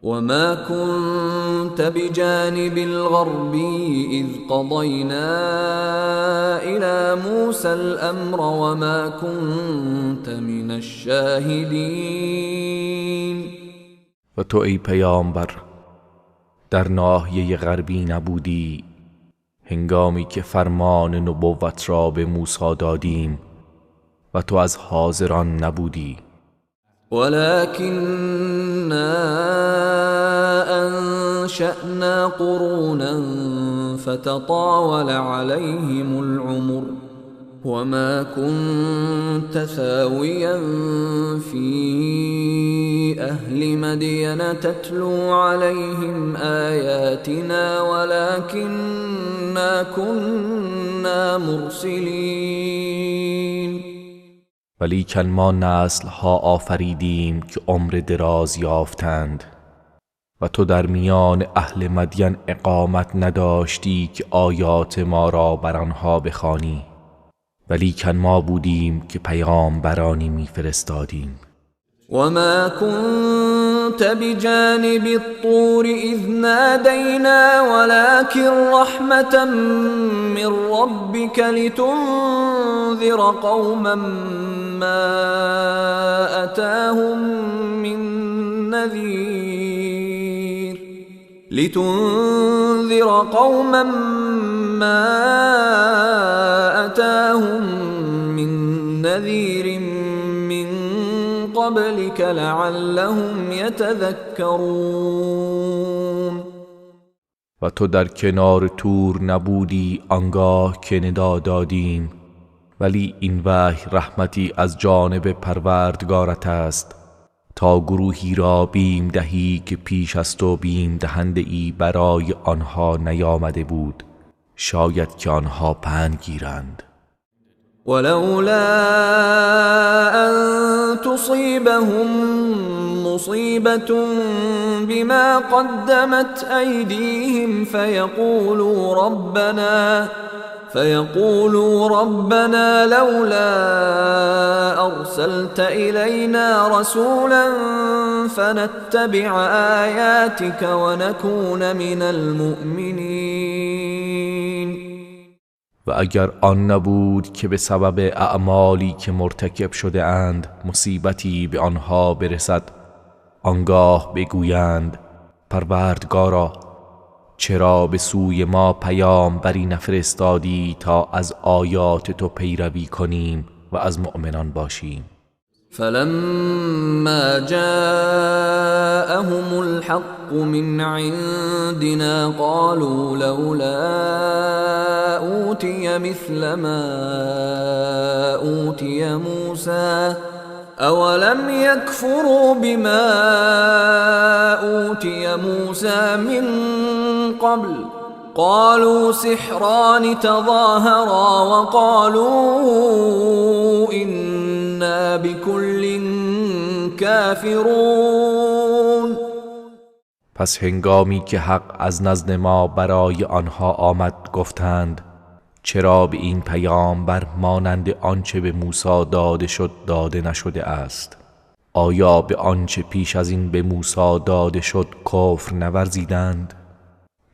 S1: وما كنت بجانب الغربي إذ قضينا إلى موسى الأمر وما كنت من الشاهدين.
S2: و تو ای پیامبر در ناحیه غربی نبودی هنگامی که فرمان نبوت را به موسی دادیم و تو از حاضران نبودی.
S1: ولكننا أنشأنا قرونا فتطاول عليهم العمر وما كنت ثاويا في أهل مدين تتلو عليهم آياتنا ولكننا كنا مرسلين.
S2: ولیکن ما نسل ها آفریدیم که عمر دراز یافتند و تو در میان اهل مدین اقامت نداشتی که آیات ما را بر آنها بخوانی، ولیکن ما بودیم که پیامبرانی میفرستادیم.
S1: وما كنت بجانب الطور إذ نادينا ولكن رحمة من ربك لتنذر قوما ما أتاهم من نذير لتنذر قوما ما أتاهم من نذير من قبلك لعلهم يتذكرون.
S2: و تو در کنار تور نبودی آنگاه که ندا دادیم، ولی این وحی رحمتی از جانب پروردگارت است تا گروهی را بیم دهی که پیش از تو بیم دهنده ای برای آنها نیامده بود، شاید که آنها پند گیرند.
S1: ولولا أن تصيبهم مصيبة بما قدمت أيديهم فيقولوا ربنا لولا أرسلت إلينا رسولا فنتبع آياتك ونكون من المؤمنين.
S2: و اگر آن نبود که به سبب اعمالی که مرتکب شده اند مصیبتی به آنها برسد، آنگاه بگویند پروردگارا چرا به سوی ما پیامبری نفرستادی تا از آیات تو پیروی کنیم و از مؤمنان باشیم.
S1: فلما جاءهم الحق من عندنا قالوا لولا أوتي مثل ما أوتي موسى أولم يكفروا بما أوتي موسى من قبل قالوا سحران تظاهرا وقالوا إنا بكل كافرون.
S2: پس هنگامی که حق از نزد ما برای آنها آمد گفتند چرا به این پیامبر مانند آنچه به موسی داده شد داده نشده است؟ آیا به آنچه پیش از این به موسی داده شد کفر نورزیدند؟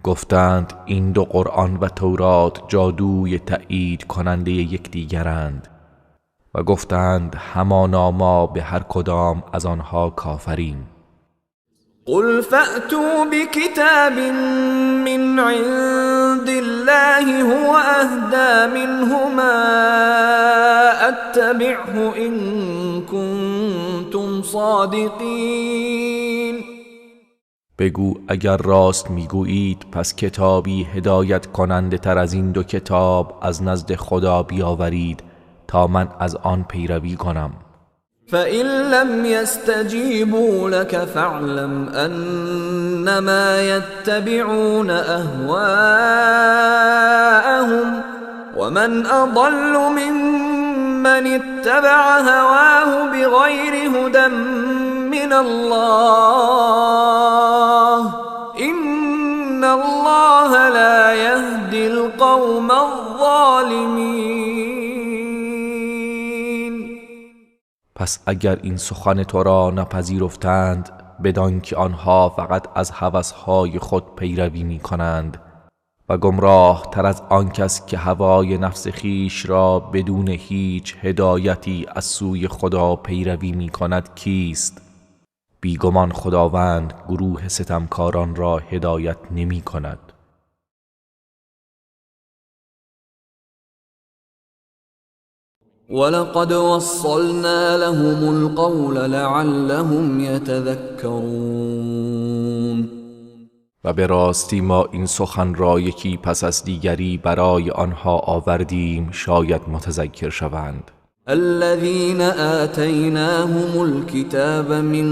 S2: گفتند این دو قرآن و تورات جادوی تأیید کننده یکدیگرند و گفتند همانا ما به هر کدام از آنها کافریم.
S1: قل فأتوا بكتاب من عند الله هو أهدى منهما أتبعه إن كنتم صادقين.
S2: بگو اگر راست میگویید پس کتابی هدایت کننده تر از این دو کتاب از نزد خدا بیاورید تا من از آن پیروی کنم.
S1: فَإِن لَّمْ يَسْتَجِيبُوا لَكَ فَاعْلَمْ أَنَّمَا يَتَّبِعُونَ أَهْوَاءَهُمْ وَمَنْ أَضَلُّ مِمَّنِ اتَّبَعَ هَوَاهُ بِغَيْرِ هُدًى مِّنَ اللَّهِ إِنَّ اللَّهَ لَا يَهْدِي الْقَوْمَ الظَّالِمِينَ.
S2: پس اگر این سخن تو را نپذیرفتند بدان که آنها فقط از هوس‌های خود پیروی می‌کنند و گمراه تر از آن کس که هوای نفس خویش را بدون هیچ هدایتی از سوی خدا پیروی می‌کند کیست؟ بیگمان خداوند گروه ستمکاران را هدایت نمی‌کند.
S1: ولقد وصلنا لهم القول لعلهم يتذكرون.
S2: و به راستی ما این سخن را یکی پس از دیگری برای آنها آوردیم شاید متذکر شوند.
S1: الذين آتيناهم الكتاب من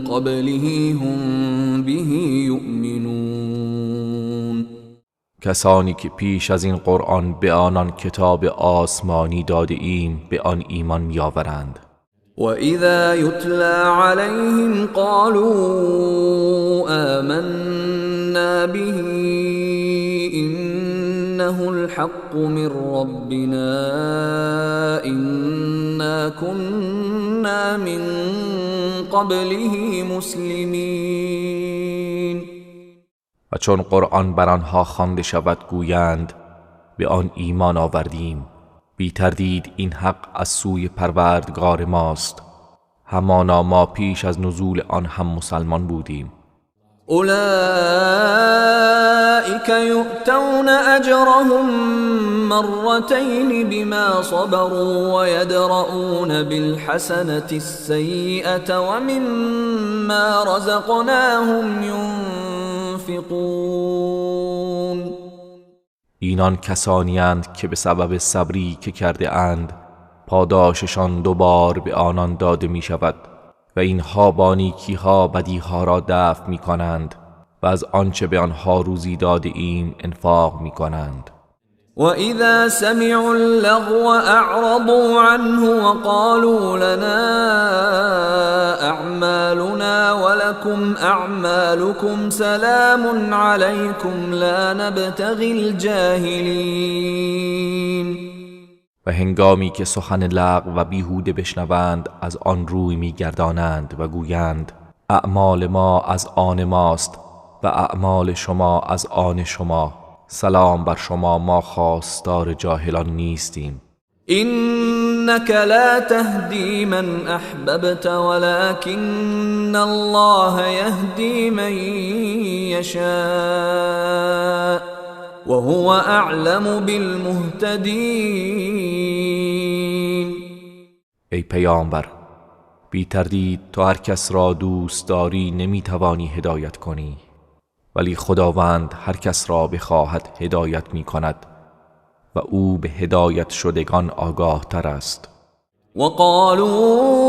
S1: قبله هم به يؤمنون.
S2: کسانی که پیش از این قرآن به آنان کتاب آسمانی داده ایم به آن ایمان می‌آورند.
S1: وَإِذَا يُتْلَى عَلَيْهِمْ قَالُوا آمَنَّا بِهِ إِنَّهُ الْحَقُّ مِنْ رَبِّنَا إِنَّا كُنَّا مِنْ قَبْلِهِ مُسْلِمِينَ.
S2: و چون قرآن بر آنها خوانده شود گویند به آن ایمان آوردیم، بی تردید این حق از سوی پروردگار ماست، همانا ما پیش از نزول آن هم مسلمان بودیم.
S1: اولئک یؤتون اجرهم مرتین بما صبروا ویدرؤون بالحسنة السیئة ومما رزقناهم ینفقون.
S2: اینان کسانی اند که به سبب صبری که کرده اند پاداششان دوبار به آنان داده می شود و اینها با نیکیها بدیها را دفع می کنند و از آنچه به آنها روزی داده ایم انفاق می کنند.
S1: وإذا سمعوا اللغو أعرضوا عنه وقالوا لنا أعمالنا ولكم أعمالكم سلام عليكم لا نبتغي الجاهلين.
S2: و هنگامی که سخن لغو و بیهوده بشنوند از آن روی میگردانند و گویند اعمال ما از آن ماست و اعمال شما از آن شما، سلام بر شما، ما خواستار جاهلان نیستیم.
S1: إنك لا تهدي من أحببت ولكن الله يهدي من يشاء وهو أعلم بالمهتدين.
S2: ای پیامبر، بی تردید تو هر کس را دوست داری نمیتوانی هدایت کنی، ولی خداوند هر کس را بخواهد هدایت می کند و او به هدایت شدگان آگاه تر است.
S1: وقالوا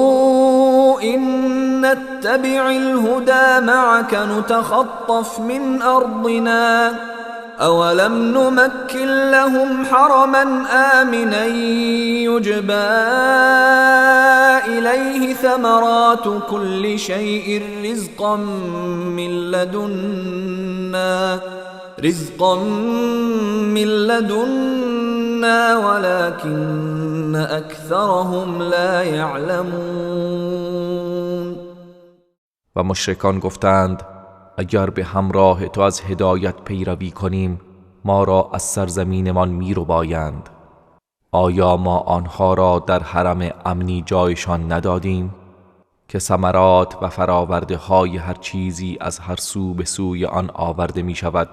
S1: إن نتبع الهدى معك نتخطف من أرضنا أولم نمكن لهم حرما آمنا يجبى إليه ثمرات كل شيء رزقا من لدنا ولكن أكثرهم لا يعلمون.
S2: و مشرکان گفتند اگر به همراه تو از هدایت پیروی کنیم ما را از سرزمینمان می ربایند. آیا ما آنها را در حرم امنی جایشان ندادیم که ثمرات و فراورده های هر چیزی از هر سو به سوی آن آورده می شود؟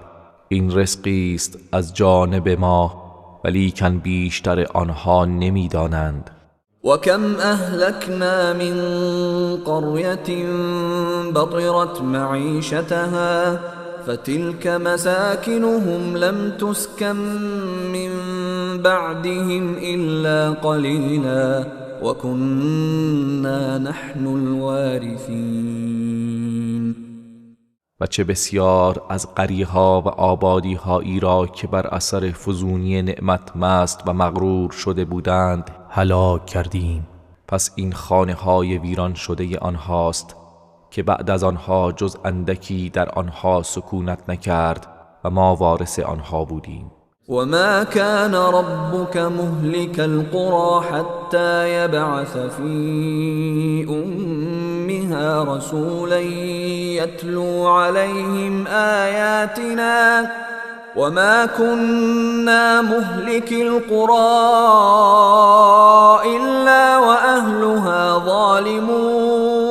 S2: این رزقی است از جانب ما، ولیکن بیشتر آنها نمی دانند.
S1: وكم أهلكنا من قرية بطرت معيشتها فتلك مساكنهم لم تسكن من بعدهم إلا قليلا وكنا نحن الوارثين.
S2: و چه بسیار از قریه ها و آبادی هایی را که بر اثر فزونی نعمت مست و مغرور شده بودند هلاک کردیم. پس این خانه های ویران شده آنهاست که بعد از آنها جز اندکی در آنها سکونت نکرد و ما وارث آنها بودیم.
S1: وما كان ربك مهلك القرى حتى يبعث في أمها رسولا يتلو عليهم آياتنا وما كنا مهلك القرى إلا وأهلها ظالمون.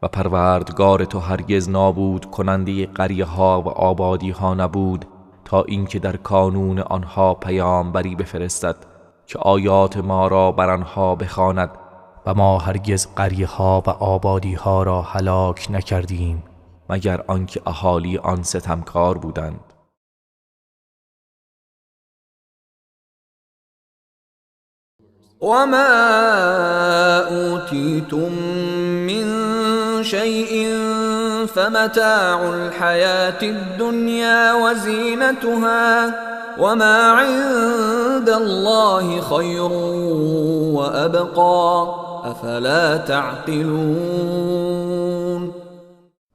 S2: و پروردگار تو هرگز نابود کننده قریه ها و آبادی ها نبود تا اینکه در کانون آنها پیامبری بفرستد که آیات ما را بر آنها بخواند و ما هرگز قریه ها و آبادی ها را هلاک نکردیم مگر آنکه اهالی آن ستمکار بودند.
S1: وما أوتيتم من شيء فمتاع الحياة الدنيا وزينتها وما عند الله خير وأبقى أفلا تعقلون.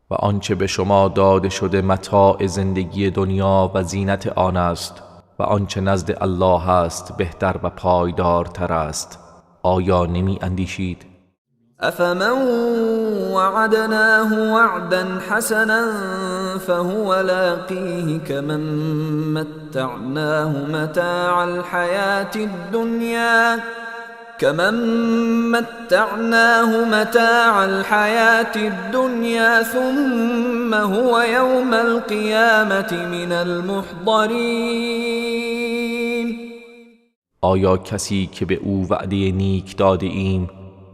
S2: و آنچه به شما داده شده متاع زندگی دنیا و زینت آن است و آنچه نزد الله است بهتر و پایدارتر است. آیا نمی اندیشید؟
S1: افمن وعدناه وعدا حسنا فهو لاقیه كمن متعناه متاع الحیاة الدنیا كمن متعناه متاع الحياة الدنيا ثم هو يوم القيامة من المحضرين.
S2: آیا کسی که به او وعده نیک داده ایم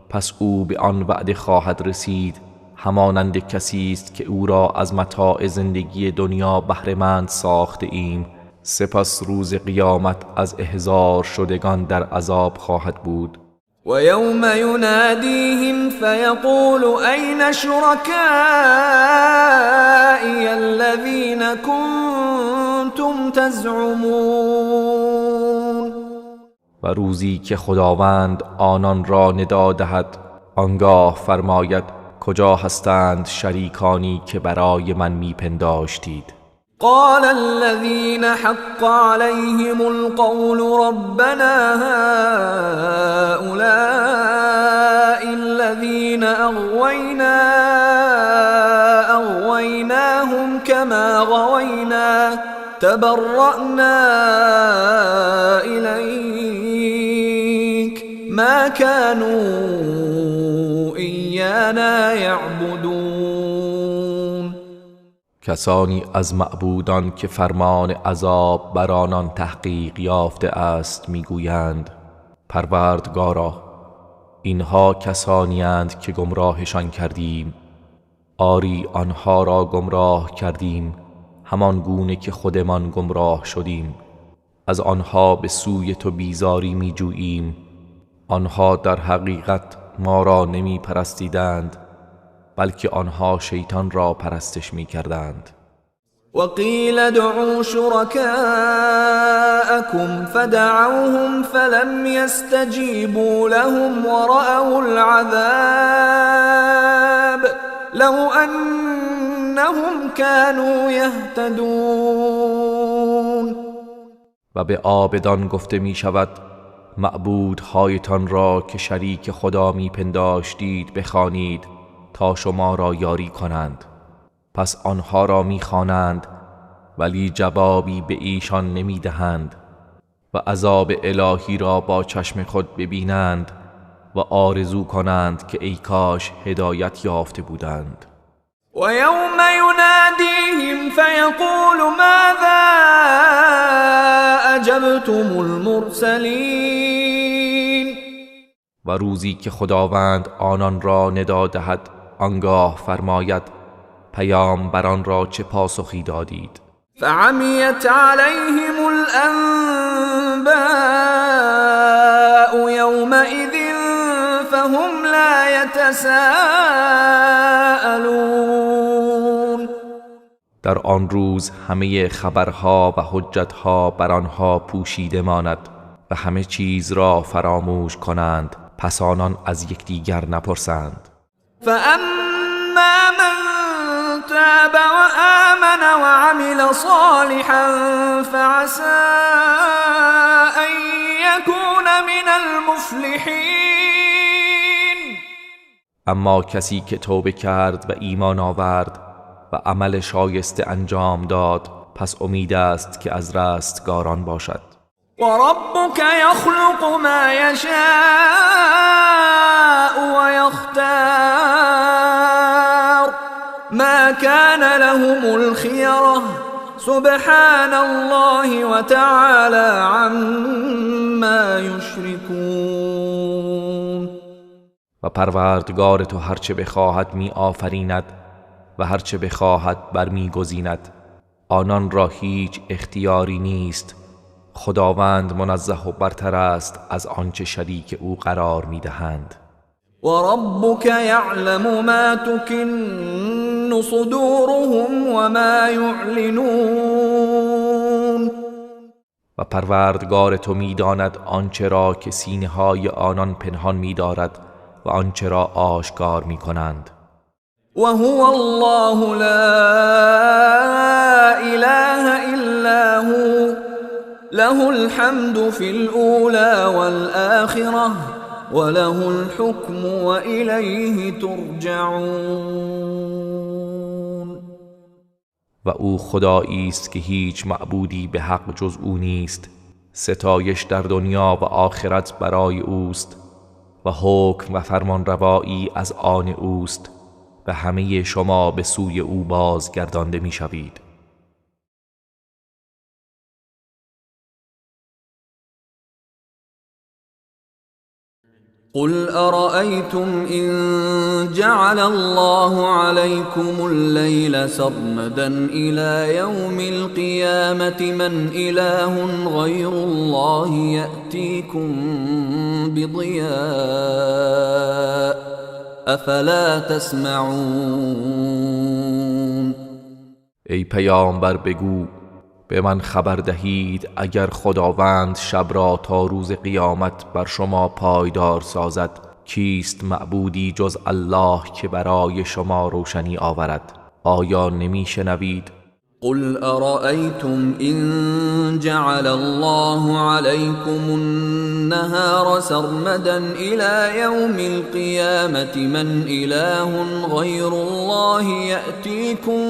S2: پس او به آن وعده خواهد رسید همانند کسی است که او را از متاع زندگی دنیا بهره مند ساخته ایم، سپس روز قیامت از احضار شدگان در عذاب خواهد بود.
S1: و یوم ینادیهم فیقول این شرکائی الذین کنتم تزعمون.
S2: و روزی که خداوند آنان را ندا دهد آنگاه فرماید کجا هستند شریکانی که برای من میپنداشتید؟
S1: قال الذين حق عليهم القول ربنا هؤلاء الذين أغوينا أغويناهم كما غوينا تبرأنا إليك ما كانوا إيانا يعبدون.
S2: کسانی از معبودان که فرمان عذاب بر آنان تحقیق یافته است میگویند پروردگارا اینها کسانی اند که گمراهشان کردیم، آری آنها را گمراه کردیم همان گونه که خودمان گمراه شدیم. از آنها به سوی تو بیزاری میجوییم، آنها در حقیقت ما را نمی پرستیدند بلکه آنها شیطان را پرستش می کردند.
S1: وقیل ادعوا شرکاءکم فدعوهم فلم یستجیبوا لهم ورأوا العذاب لو انهم كانوا یهتدون.
S2: و به عابدان گفته می شود معبودهایتان را که شریک خدا می پنداشتید بخوانید تا شما را یاری کنند. پس آنها را می‌خوانند ولی جوابی به ایشان نمی‌دهند و عذاب الهی را با چشم خود ببینند و آرزو کنند که ای کاش هدایت یافته بودند.
S1: و یوم ینادیهم فیقول ماذا اجبتم المرسلین.
S2: و روزی که خداوند آنان را ندا دهد آنگاه فرماید پیامبران را چه پاسخی دادید؟
S1: فعمیت علیهم الانباء یومئذ فهم لا یتساءلون.
S2: در آن روز همه خبرها و حجتها بر آنها پوشیده ماند و همه چیز را فراموش کنند، پس آنان از یکدیگر نپرسند.
S1: فأما من تاب وآمن وعمل صالحا فعسى أن يكون من المفلحين.
S2: اما کسی که توبه کرد و ایمان آورد و عمل شایسته انجام داد پس امید است که از رستگاران باشد.
S1: وربك يخلق ما يشاء ويختار ما كان لهم الخيرة سبحان الله وتعالى عما يشركون.
S2: و پروردگار تو هرچه بخواهد می آفریند و هرچه بخواهد برمی گزیند، آنان را هیچ اختیاری نیست. خداوند منزه و برتر است از آنچه شریک او قرار می‌دهند.
S1: و ربک یعلم ما تکن صدورهم و ما یعلنون.
S2: و پروردگار تو می‌داند آنچه را که سینه‌های آنان پنهان می‌دارد و آنچه را آشکار می‌کنند.
S1: و هو الله لا اله الا هو له الحمد في الأولى والآخرة وله الحكم وإليه ترجعون.
S2: و او خدایی است که هیچ معبودی به حق جز او نیست، ستایش در دنیا و آخرت برای اوست و حکم و فرمانروایی از آن اوست و همه شما به سوی او بازگردانده می‌شوید.
S1: قل أرأيتم إن جعل الله عليكم الليل سرمدا إلى يوم القيامة من إله غير الله يأتيكم بضياء أفلا تسمعون.
S2: ای پیامبر بگو به من خبر دهید اگر خداوند شب را تا روز قیامت بر شما پایدار سازد، کیست معبودی جز الله که برای شما روشنی آورد؟ آیا نمی شنوید؟
S1: قل أرأيتم إن جعل الله عليكم النهار سرمدا إلى يوم القيامة من إله غير الله يأتيكم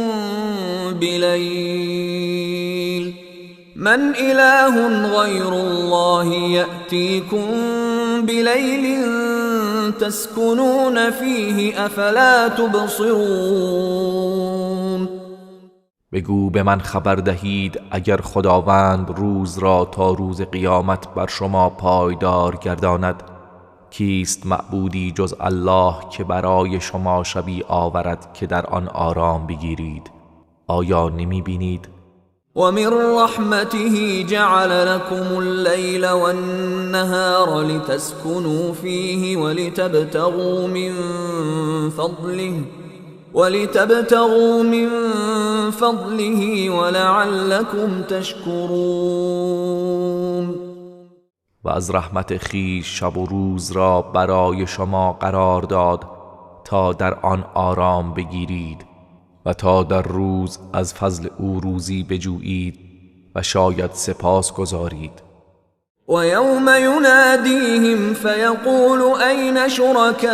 S1: بليل من إله غير الله يأتيكم بليل تسكنون فيه أفلا تبصرون.
S2: بگو به من خبر دهید اگر خداوند روز را تا روز قیامت بر شما پایدار گرداند، کیست معبودی جز الله که برای شما شبی آورد که در آن آرام بگیرید؟ آیا نمی بینید؟
S1: ومن رحمته جعل لكم الليل والنهار لتسكنوا فيه ولتبتغوا من فضله ولعلكم تشكرون.
S2: و از رحمت خویش شب و روز را برای شما قرار داد تا در آن آرام بگیرید و تا در روز از فضل او روزی بجویید و شاید سپاس گزارید.
S1: و یوم ینادیهم فیقول این شرکائی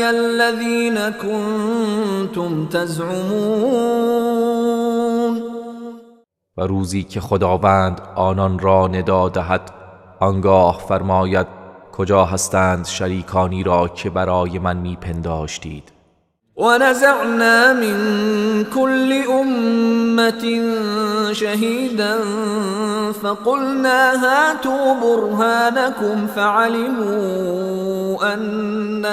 S1: الذین کنتم تزعمون.
S2: و روزی که خداوند آنان را ندا دهد، آنگاه فرماید کجا هستند شریکانی را که برای من میپنداشتید؟
S1: ونزعنا من كل أمة شهيدا فقلنا هاتوا برهانكم فعلموا أن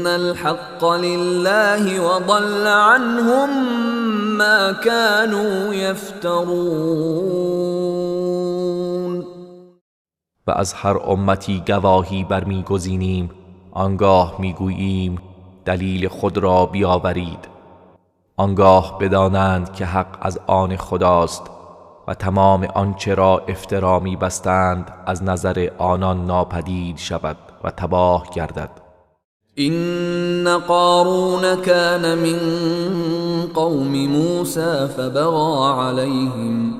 S1: الحق لله وضل عنهم ما كانوا يفترون.
S2: و از هر امتی گواهی برمیگزینیم، آنگاه میگوییم دلیل خود را بیاورید. آنگاه بدانند که حق از آن خداست و تمام آنچه را افترا میبستند از نظر آنان ناپدید شود و تباه گردد.
S1: إن قارون كان من قوم موسى فبغى عليهم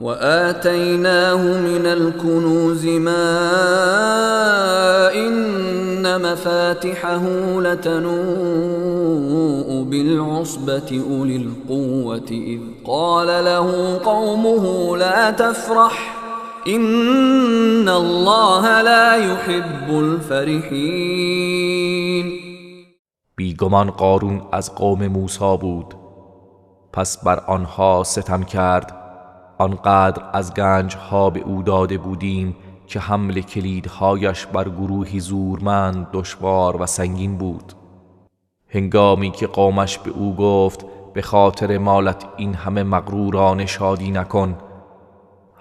S1: وآتيناه من الكنوز ما إن مفاتحه لتنوء بالعصبة أولي القوة إذ قال له قومه لا تفرح إن الله لا يحب الفرحين.
S2: بیگمان قارون از قوم موسی بود، پس بر آنها ستم کرد. آنقدر از گنج ها به او داده بودیم که حمل کلیدهایش بر گروهی زورمند دشوار و سنگین بود. هنگامی که قومش به او گفت به خاطر مالت این همه مغرورانه شادی نکن،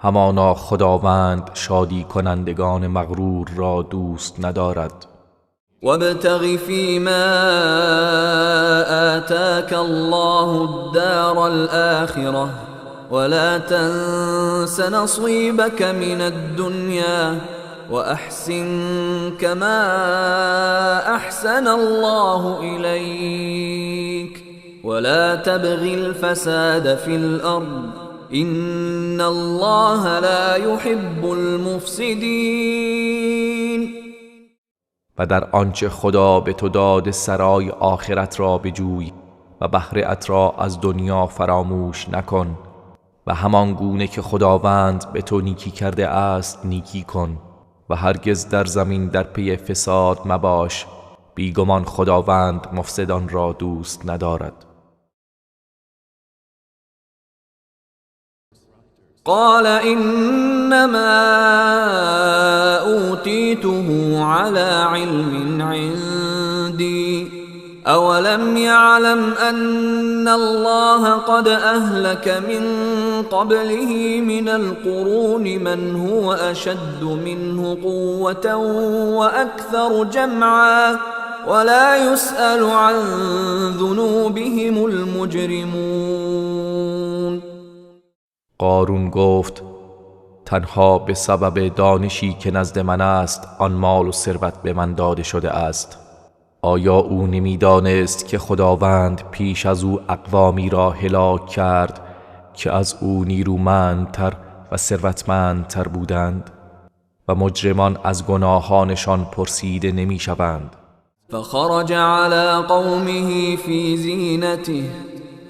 S2: همانا خداوند شادی کنندگان مغرور را دوست ندارد.
S1: وابتغ فيما آتاك الله الدار الآخرة ولا تنس نصيبك من الدنيا وأحسن كما أحسن الله إليك ولا تبغ الفساد في الأرض إن الله لا يحب المفسدين.
S2: و در آنچه خدا به تو داد سرای آخرت را بجوی و بهره ات را از دنیا فراموش نکن و همان گونه که خداوند به تو نیکی کرده است نیکی کن و هرگز در زمین در پی فساد مباش، بیگمان خداوند مفسدان را دوست ندارد.
S1: قال انما اوتیته على علم عندي اولم يعلم ان الله قد اهلك من قبله من القرون من هو اشد منه قوة واكثر جمعا ولا يسأل عن ذنوبهم المجرمون.
S2: قارون گفت تنها به سبب دانشی که نزد من است آن مال و ثروت به من داده شده است. آیا او نمیدانست که خداوند پیش از او اقوامی را هلاک کرد که از او نیرومندتر و ثروتمندتر بودند و مجرمان از گناهانشان پرسیده نمیشوند.
S1: فخرج على قومه في زینته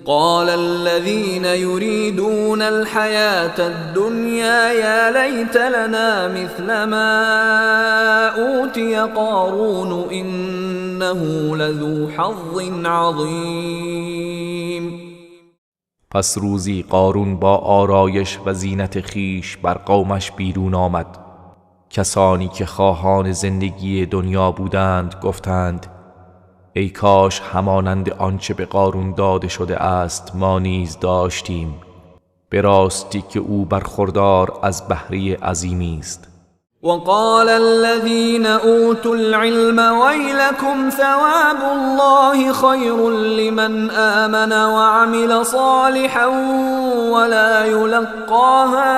S1: قال الذين يريدون الحياة الدنيا يا ليت لنا مثل ما أوتي قارون إنه لذو حظ عظیم.
S2: پس روزی قارون با آرایش و زینت خیش بر قومش بیرون آمد. کسانی که خواهان زندگی دنیا بودند گفتند ای کاش همانند آنچه به قارون داده شده است ما نیز داشتیم، به راستی که او برخوردار از بهره عظیمی است.
S1: وقال الذين اوتوا العلم ويلكم ثواب الله خير لمن آمن وعمل صالحا ولا يلقاها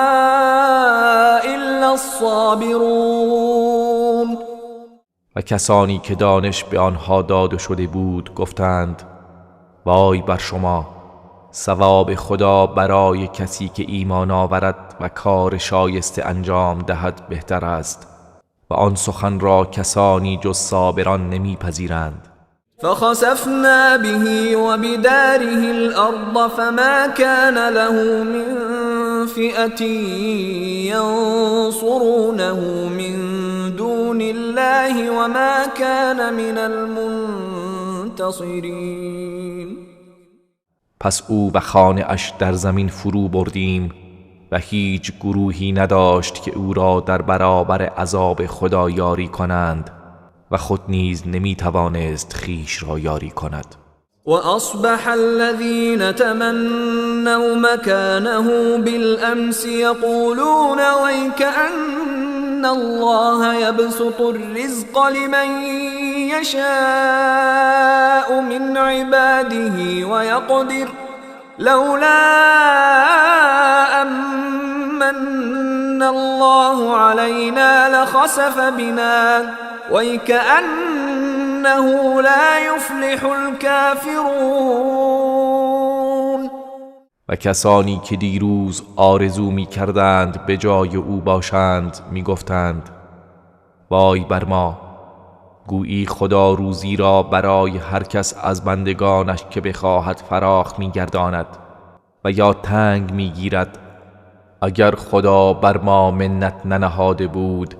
S1: الا الصابرون.
S2: و کسانی که دانش به آنها داده شده بود گفتند وای بر شما، ثواب خدا برای کسی که ایمان آورد و کار شایسته انجام دهد بهتر است و آن سخن را کسانی جز صابران نمیپذیرند.
S1: فخسفنا به وبداره الارض فما كان له من فئة ينصرونه من دون الله وما كان من المنتصرين.
S2: پس او و خانه اش در زمین فرو بردیم و هیچ گروهی نداشت که او را در برابر عذاب خدا یاری کنند و خود نیز نمیتوانست خویش را یاری کند.
S1: وأصبح الذين تمنوا مكانه بالأمس يقولون ويكأن الله يبسط الرزق لمن يشاء من عباده ويقدر لولا أمن الله علينا لخسف بنا ويكأنه لا يفلح الكافرون.
S2: و کسانی که دیروز آرزو می کردند به جای او باشند می گفتند وای بر ما، گویی خدا روزی را برای هر کس از بندگانش که بخواهد فراخ می گرداند و یا تنگ می گیرد. اگر خدا بر ما منت ننهاده بود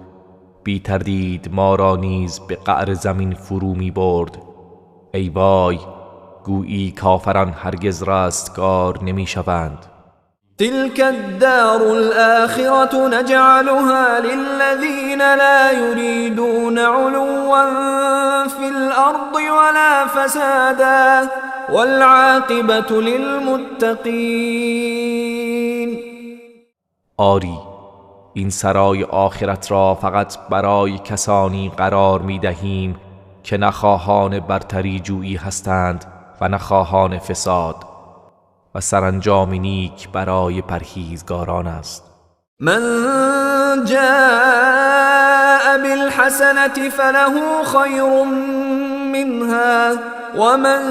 S2: بی تردید ما را نیز به قعر زمین فرو می برد. ای وای، گویی کافران هرگز رستگار نمی شوند.
S1: تلك الدار الآخرة نجعلها للذين لا يريدون علوا في الأرض ولا فسادا والعاقبة للمتقین.
S2: آری، این سرای آخرت را فقط برای کسانی قرار می دهیم که نه خواهان برتری جویی هستند و نه خواهان فساد، و سرانجام نیک برای پرهیزگاران است.
S1: من جاء بالحسنة فله خیر منها ومن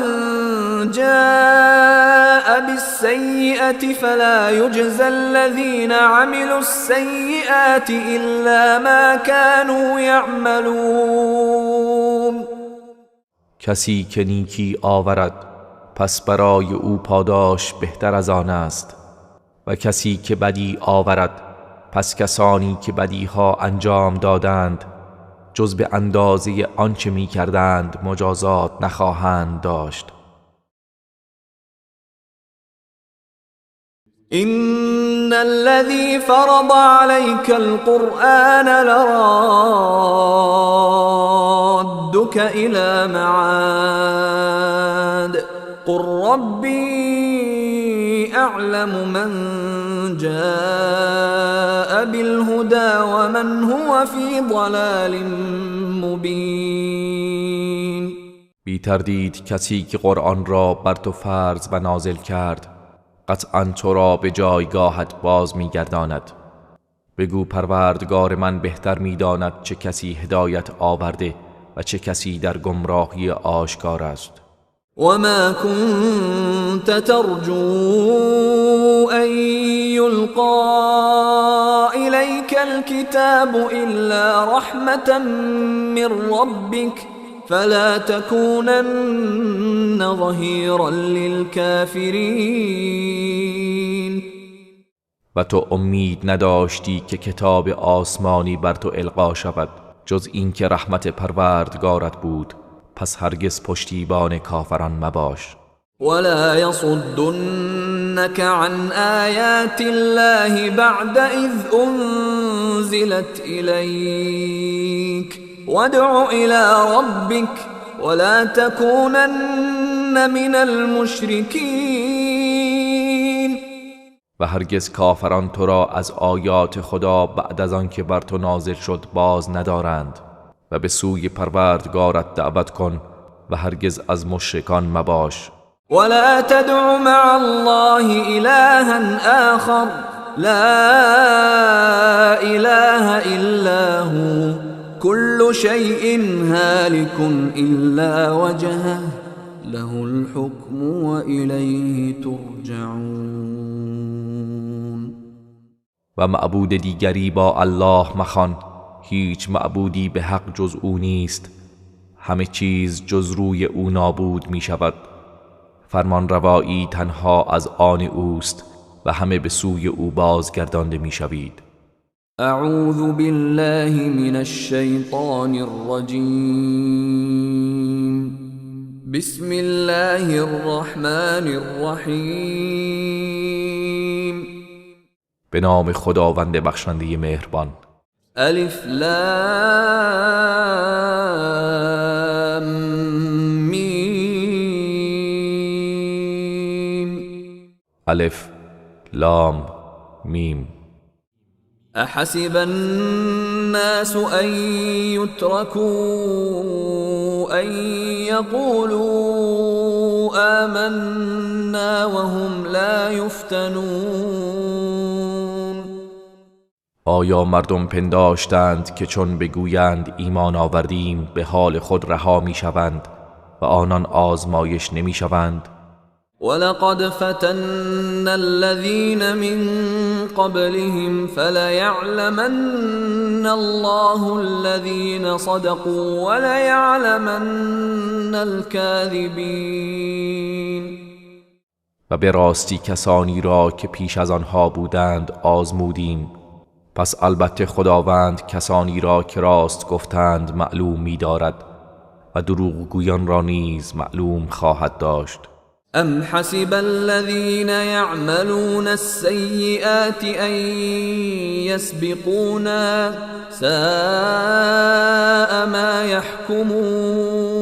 S1: جاء بالسيئة فلا يجزى الذين عملوا السيئات إلا ما كانوا يعملون.
S2: کسی که نیکی آورد پس برای او پاداش بهتر از آن است، و کسی که بدی آورد پس کسانی که بدیها انجام دادند جز به اندازه آنچه می کردند مجازات نخواهند داشت.
S1: إن الذي فرض عليك القرآن لرادك إلى معاد قل ربي أعلم من جاء بالهدى ومن هو في ضلال مبين.
S2: بی تردید کسی که قرآن را بر تو فرض و نازل کرد قطعا تو را به جایگاهت باز می‌گرداند. بگو پروردگار من بهتر می‌داند چه کسی هدایت آورده و چه کسی در گمراهی آشکار است.
S1: وما كنت ترجو أن يلقى إليك الكتاب إلا رحمة من ربك فلا تكونن ظهيرا للكافرين.
S2: و تو امید نداشتی که کتاب آسمانی بر تو القا شود جز اینکه رحمت پروردگارت بود، پس هرگز پشتیبان کافران مباش.
S1: ولا يصدنك عن آيات الله بعد إذ أنزلت إليك وادع إلى ربك ولا تكونن من المشركين.
S2: و هرگز کافران تو را از آیات خدا بعد از آن که بر تو نازل شد باز ندارند و به سوی پروردگارت دعوت کن و هرگز از مشرکان مباش.
S1: ولا تدع مع الله إلها آخر لا إله إلا هو كل شيء هالك إلا وجهه له الحكم وإليه ترجعون.
S2: و معبود دیگری با الله مخوان، هیچ معبودی به حق جز او نیست، همه چیز جز روی او نابود می شود، فرمان روایی تنها از آن اوست و همه به سوی او بازگردانده می شوید.
S1: اعوذ بالله من الشیطان الرجیم. بسم الله الرحمن الرحیم.
S2: به نام خداوند بخشنده مهربان.
S1: الف لام میم.
S2: الف لام میم.
S1: احسب الناس ان يتركوا ان يقولوا آمنا وهم لا يفتنون.
S2: آیا مردم پنداشتند که چون بگویند ایمان آوردیم به حال خود رها میشوند و آنان آزمایش نمیشوند؟
S1: ولقد فتنا الذين من قبلهم فليعلمن الله الذين صدقوا وليعلمن الكاذبين.
S2: و به راستی کسانی را که پیش از آنها بودند آزمودیم، پس البته خداوند کسانی را که راست گفتند معلوم می‌دارد و دروغگویان را نیز معلوم خواهد داشت.
S1: ام حسب الذين يعملون السيئات ان يسبقونا ساء ما يحكمون.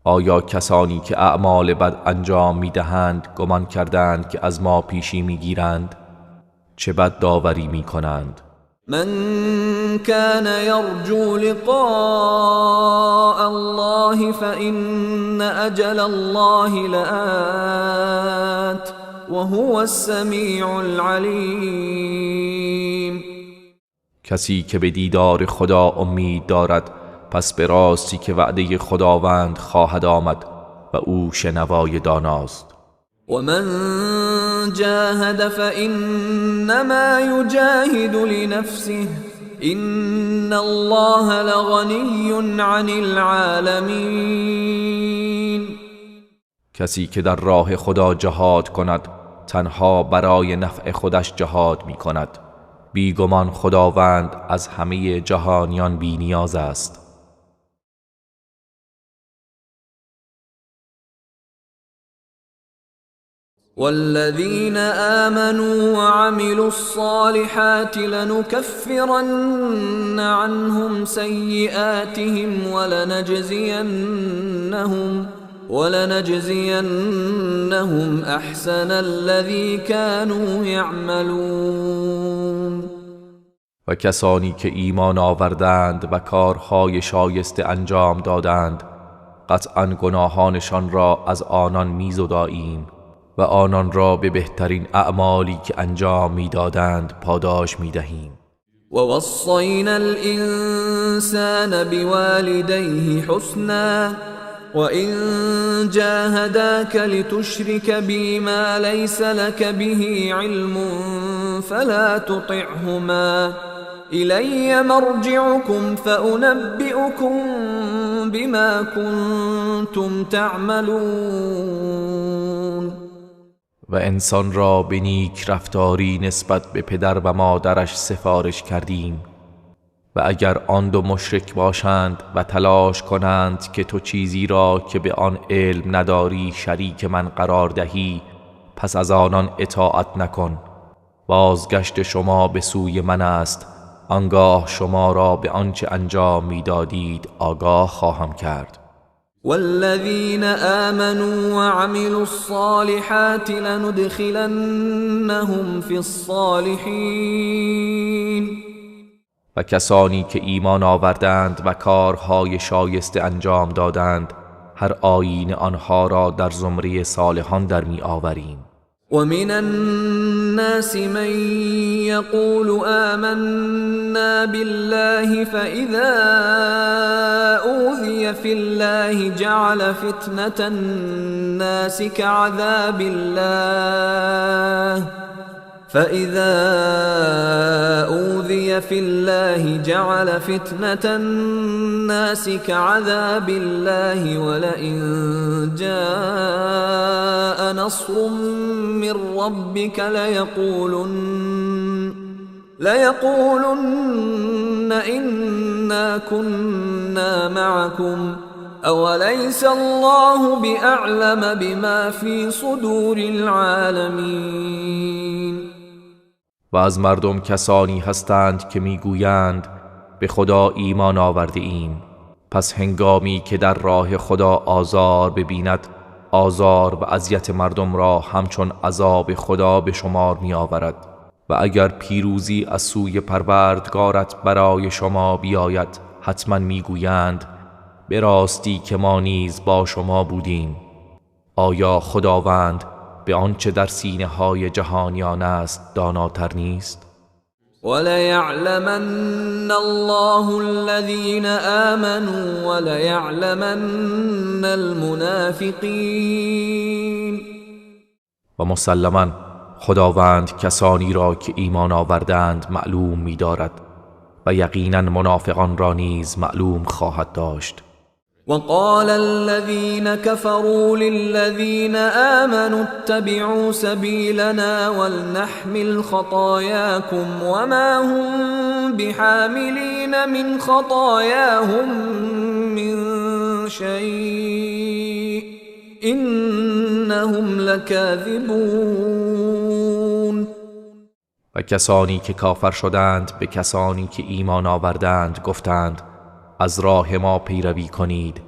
S2: آیا کسانی که اعمال بد انجام می‌دهند گمان کردند که از ما پیشی می‌گیرند؟ چه بد داوری می‌کنند.
S1: من كان يرجو لقاء الله فإن أجل الله لآت وهو السميع العليم.
S2: کسی که به دیدار خدا امید دارد پس به راستی که وعده خداوند خواهد آمد و او شنوای داناست.
S1: ومن جاهد فإنما يجاهد لنفسه إن الله لغني عن العالمين.
S2: کسی که در راه خدا جهاد کند تنها برای نفع خودش جهاد می کند، بیگمان خداوند از همه جهانیان بی نیاز است.
S1: والذین آمنوا وعملوا الصالحات لنكفرن عنهم سيئاتهم ولنجزينهم احسن الذي كانوا يعملون.
S2: و کسانی که ایمان آوردند و کارهای شایسته انجام دادند قطعا گناهانشان را از آنان میزداییم و آنان را به بهترین اعمالی که انجام میدادند پاداش میدهیم.
S1: ووصینا الانسان بوالدیه حسنا وإن جاهداك لتشرك بي ما ليس لك به علم فلا تطعهما إلي مرجعكم فأنبئكم بما كنتم تعملون.
S2: و انسان را به نیک رفتاری نسبت به پدر و مادرش سفارش کردیم و اگر آن دو مشرک باشند و تلاش کنند که تو چیزی را که به آن علم نداری شریک من قرار دهی، پس از آنان اطاعت نکن. بازگشت شما به سوی من است، آنگاه شما را به آنچه انجام میدادید آگاه خواهم کرد.
S1: والذین آمنوا وعملوا الصالحات لندخلنهم فی الصالحین.
S2: و کسانی که ایمان آوردند و کارهای شایسته انجام دادند، هر آیین آنها را در زمره صالحان در می آوریم.
S1: ومن الناس من يقول آمنا بالله فإذا أوذي في الله جعل فتنة الناس كعذاب الله فإذا أوذي في الله جعل فتنة الناس كعذاب الله ولئن جاء نصر من ربك ليقولن إنا كنا معكم أوليس الله بأعلم بما في صدور العالمين.
S2: و از مردم کسانی هستند که میگویند به خدا ایمان آورده ایم، پس هنگامی که در راه خدا آزار ببیند، آزار و اذیت مردم را همچون عذاب خدا به شمار می آورد. و اگر پیروزی از سوی پروردگارت برای شما بیاید، حتما میگویند به راستی که ما نیز با شما بودیم. آیا خداوند به آنچه در سینه های جهانیان است داناتر نیست؟
S1: وليعلمن الله الذين آمنوا وليعلمن المنافقین.
S2: و مسلما خداوند کسانی را که ایمان آوردند معلوم می‌دارد و یقینا منافقان را نیز معلوم خواهد داشت.
S1: وقال الذين كفروا للذين آمنوا اتبعوا سبيلنا ولنحمل خطاياكم وما هم بحاملين من خطاياهم من شيء إنهم لكاذبون.
S2: و کسانی که کافر شدند به کسانی که ایمان آوردند گفتند از راه ما پیروی کنید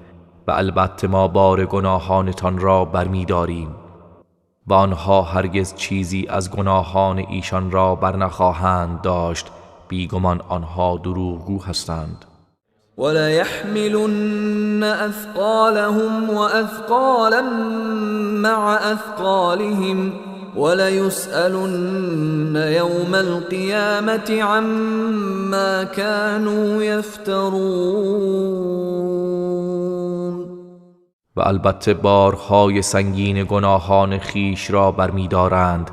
S2: و البته ما بار گناهانتان را برمی‌داریم و آنها هرگز چیزی از گناهان ایشان را برنخواهند داشت، بیگمان آنها دروغگو هستند.
S1: وليحملن اثقالهم واثقالا مع اثقالهم وليسألن يوم القيامة عما كانوا يفترون.
S2: و البته بارهای سنگین گناهان خیش را برمی‌دارند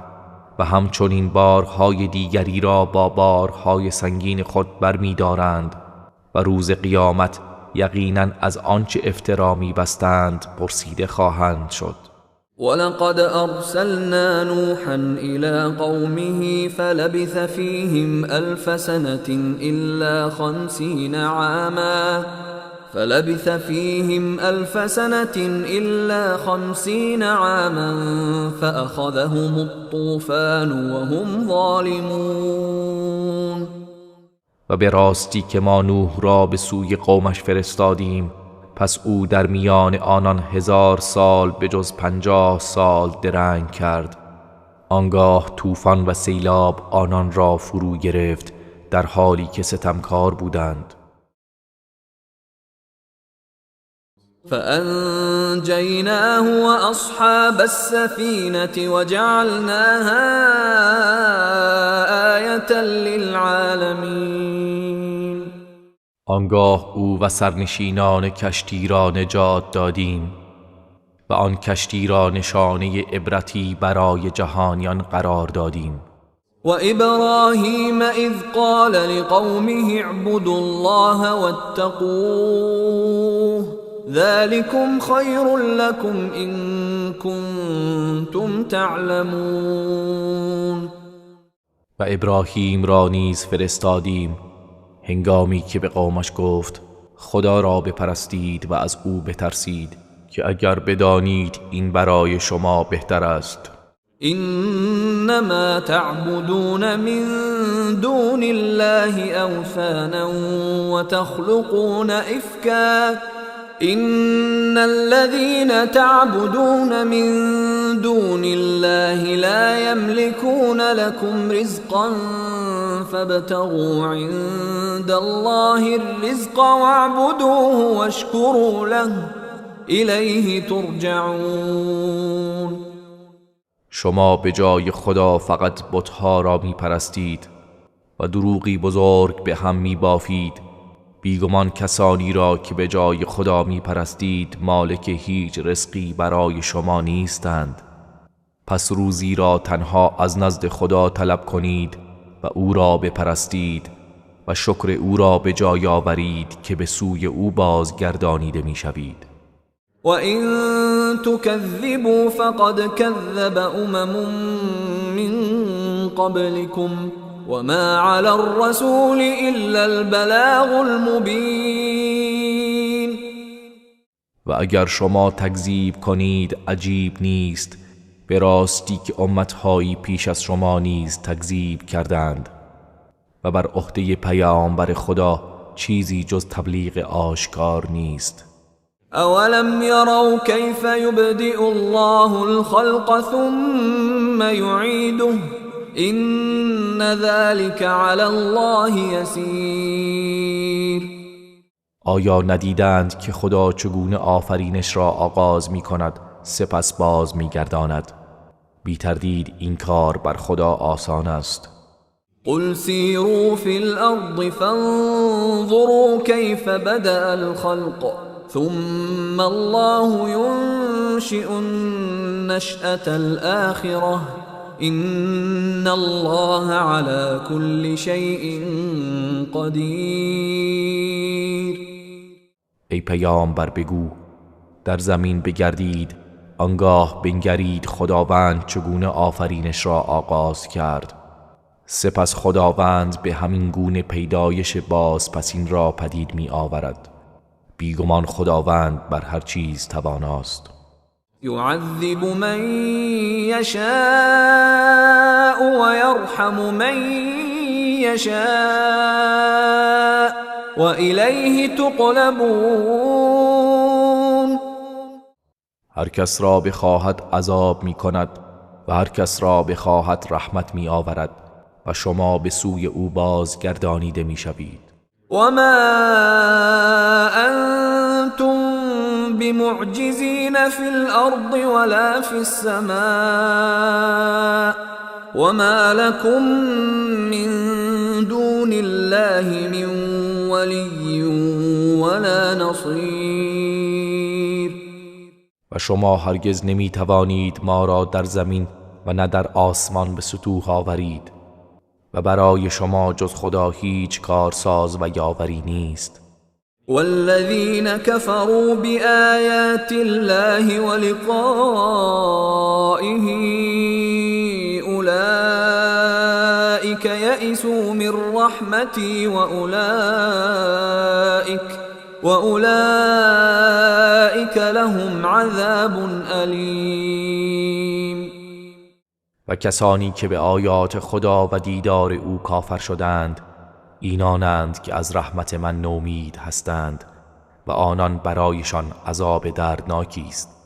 S2: و همچنین بارهای دیگری را با بارهای سنگین خود برمی‌دارند و روز قیامت یقینا از آنچه افترا می‌بستند پرسیده خواهند شد.
S1: ولقد أرسلنا نوحا إلى قومه فلبث فيهم 1000 سنة إلا 50 عاما فلبث فيهم 1000 سنة إلا 50 عاما فأخذهم الطوفان وهم ظالمون.
S2: و به راستی که ما نوح را به سوی قومش فرستادیم، پس او در میان آنان 1000 سال به جز 50 سال درنگ کرد. آنگاه طوفان و سیلاب آنان را فرو گرفت در حالی که ستمکار بودند.
S1: فأنجيناه وأصحاب السفينة وجعلناها آية للعالمين.
S2: آنگاه او و سرنشینان کشتی را نجات دادیم و آن کشتی را نشانه عبرتی برای جهانیان قرار دادیم.
S1: و ابراهیم اذ قال لقومه اعبدوا الله واتقوه ذلكم خیر لكم ان کنتم تعلمون.
S2: و ابراهیم را نیز فرستادیم هنگامی که به قومش گفت خدا را بپرستید و از او بترسید که اگر بدانید این برای شما بهتر است.
S1: انما تعبدون من دون الله اوثانا وتخلقون افکا ان الذين تعبدون من دون الله لا يملكون لكم رزقا فابتغوا عند الله الرزق واعبدوه واشكروا له الیه ترجعون.
S2: شما به جای خدا فقط بتها را می پرستید و دروغی بزرگ به هم می بافید. بیگمان کسانی را که به جای خدا می پرستید مالک هیچ رزقی برای شما نیستند. پس روزی را تنها از نزد خدا طلب کنید و او را بپرستید و شکر او را به جای آورید که به سوی او بازگردانیده می شوید.
S1: و این تکذبوا فقد کذب امم من قبلكم وما على الرسول الا البلاغ المبین.
S2: و اگر شما تکذیب کنید عجیب نیست، به راستی که امتهایی پیش از شما نیز تکذیب کردند و بر عهده پیامبر خدا چیزی جز تبلیغ آشکار نیست.
S1: اولم یروا کیف یبدئ الله الخلق ثم یعیده ان ذلك علی الله یسیر.
S2: آیا ندیدند که خدا چگونه آفرینش را آغاز می کند سپس باز می گرداند؟ بی تردید این کار بر خدا آسان است.
S1: قل سیروا فی الارض فانظروا کیف بدأ الخلق ثم الله ينشئ النشأة الآخرة إن الله على كل شيء قدیر.
S2: ای پیامبر بگو در زمین بگردید، آنگاه بنگرید خداوند چگونه آفرینش را آغاز کرد، سپس خداوند به همین گونه پیدایش باز پسین را پدید می آورد. بیگمان خداوند بر هر چیز تواناست.
S1: یعذب من یشاء و یرحم من یشاء و الیه تقلبون.
S2: هر کس را بخواهد عذاب می کند و هر کس را بخواهد رحمت می آورد و شما به سوی او بازگردانیده می شوید.
S1: و ما انتم بمعجزین فی الارض ولا فی السماء وما لكم من دون الله من ولی ولا نصیر.
S2: و شما هرگز نمی توانید ما را در زمین و نه در آسمان به ستوه آورید و برای شما جز خدا هیچ کارساز و یاوری نیست.
S1: والذین كفروا بآیات الله ولقائه اولئک یئسوا من رحمتی وأولئک لهم عذاب الیم.
S2: و کسانی که به آیات خدا و دیدار او کافر شدند اینانند که از رحمت من نومید هستند و آنان برایشان عذاب دردناکی است.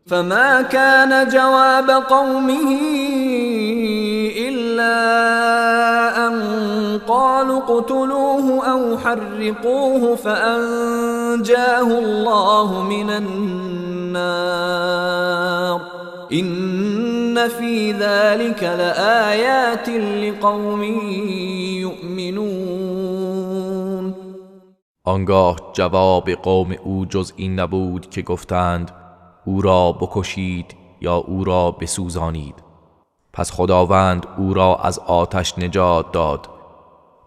S1: فما كان جواب قومه إلا أن قالوا قالوا اقتلوه أو حرقوه فأنجاه الله من النار إن في ذلك لآيات لقوم يؤمنون.
S2: آنگاه جواب قوم او جز این نبود که گفتند او را بکشید یا او را بسوزانید. پس خداوند او را از آتش نجات داد.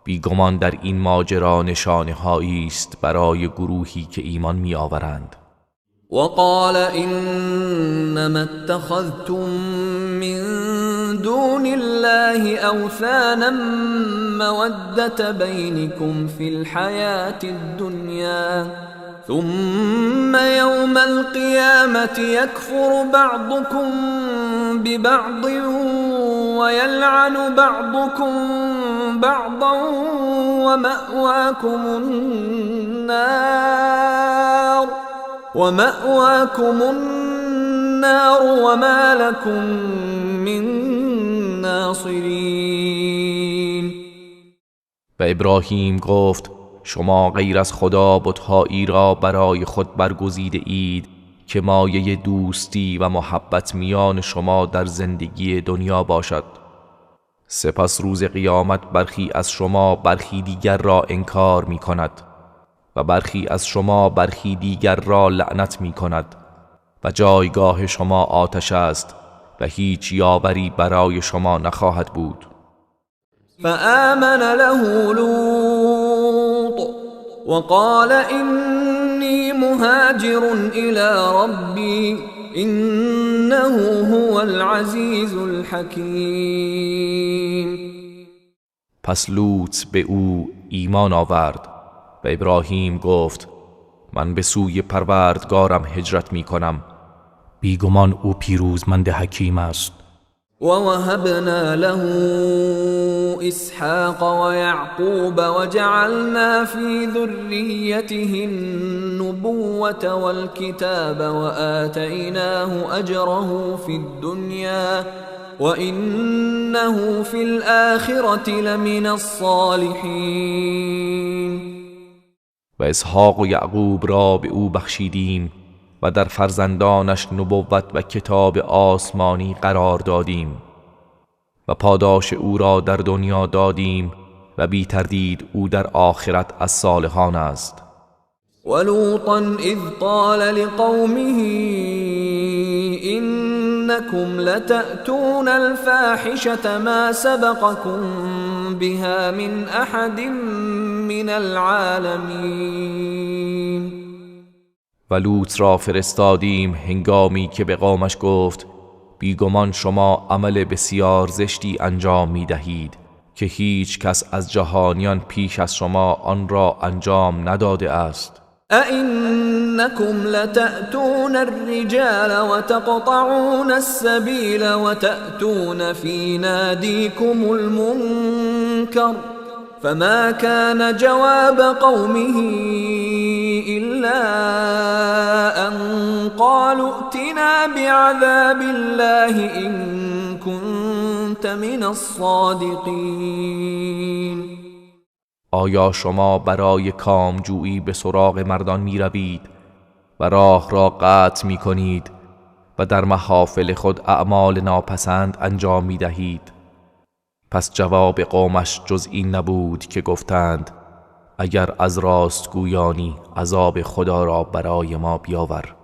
S2: بیگمان در این ماجرا نشانه‌هایی است برای گروهی که ایمان می‌آورند.
S1: وقال إنما اتخذتم من دون الله أوثانا مودة بينكم في الحياة الدنيا ثم يوم القيامة يكفر بعضكم ببعض ويلعن بعضكم بعضا ومأواكم النار وما لكم من ناصرين.
S2: و ابراهیم گفت شما غیر از خدا بتهایی را برای خود برگزیده اید که مایه دوستی و محبت میان شما در زندگی دنیا باشد. سپس روز قیامت برخی از شما برخی دیگر را انکار می کند و برخی از شما برخی دیگر را لعنت می کند و جایگاه شما آتش است و هیچ یاوری برای شما نخواهد بود.
S1: فآمن له لوط وقال إني مهاجر إلى ربي إنه هو العزيز الحكيم.
S2: پس لوط به او ایمان آورد و ابراهیم گفت من به سوی پروردگارم هجرت می کنم، بیگمان او پیروزمند حکیم است.
S1: ووهبنا له إسحاق ويعقوب وجعلنا في ذريته النبوة والكتاب وآتيناه أجره في الدنيا وإنه في الآخرة لمن الصالحين.
S2: و اسحاق و یعقوب را به او بخشیدیم و در فرزندانش نبوت و کتاب آسمانی قرار دادیم و پاداش او را در دنیا دادیم و بی تردید او در آخرت از صالحان است.
S1: ولوطا اذ قال لقومه انکم لتأتون الفاحشة ما سبقكم بها من احد من العالمین.
S2: و لوط را فرستادیم هنگامی که به قومش گفت بیگمان شما عمل بسیار زشتی انجام می دهید که هیچ کس از جهانیان پیش از شما آن را انجام نداده است.
S1: أئنكم لتأتون الرجال وتقطعون السبيل وتأتون في ناديكم المنكر فما كان جواب قومه إلا أن قالوا ائتنا بعذاب الله إن كنت من الصادقين.
S2: آیا شما برای کامجویی به سراغ مردان می روید و راه را قطع می کنید و در محافل خود اعمال ناپسند انجام می دهید؟ پس جواب قومش جز این نبود که گفتند اگر از راستگویانی عذاب خدا را برای ما بیاور.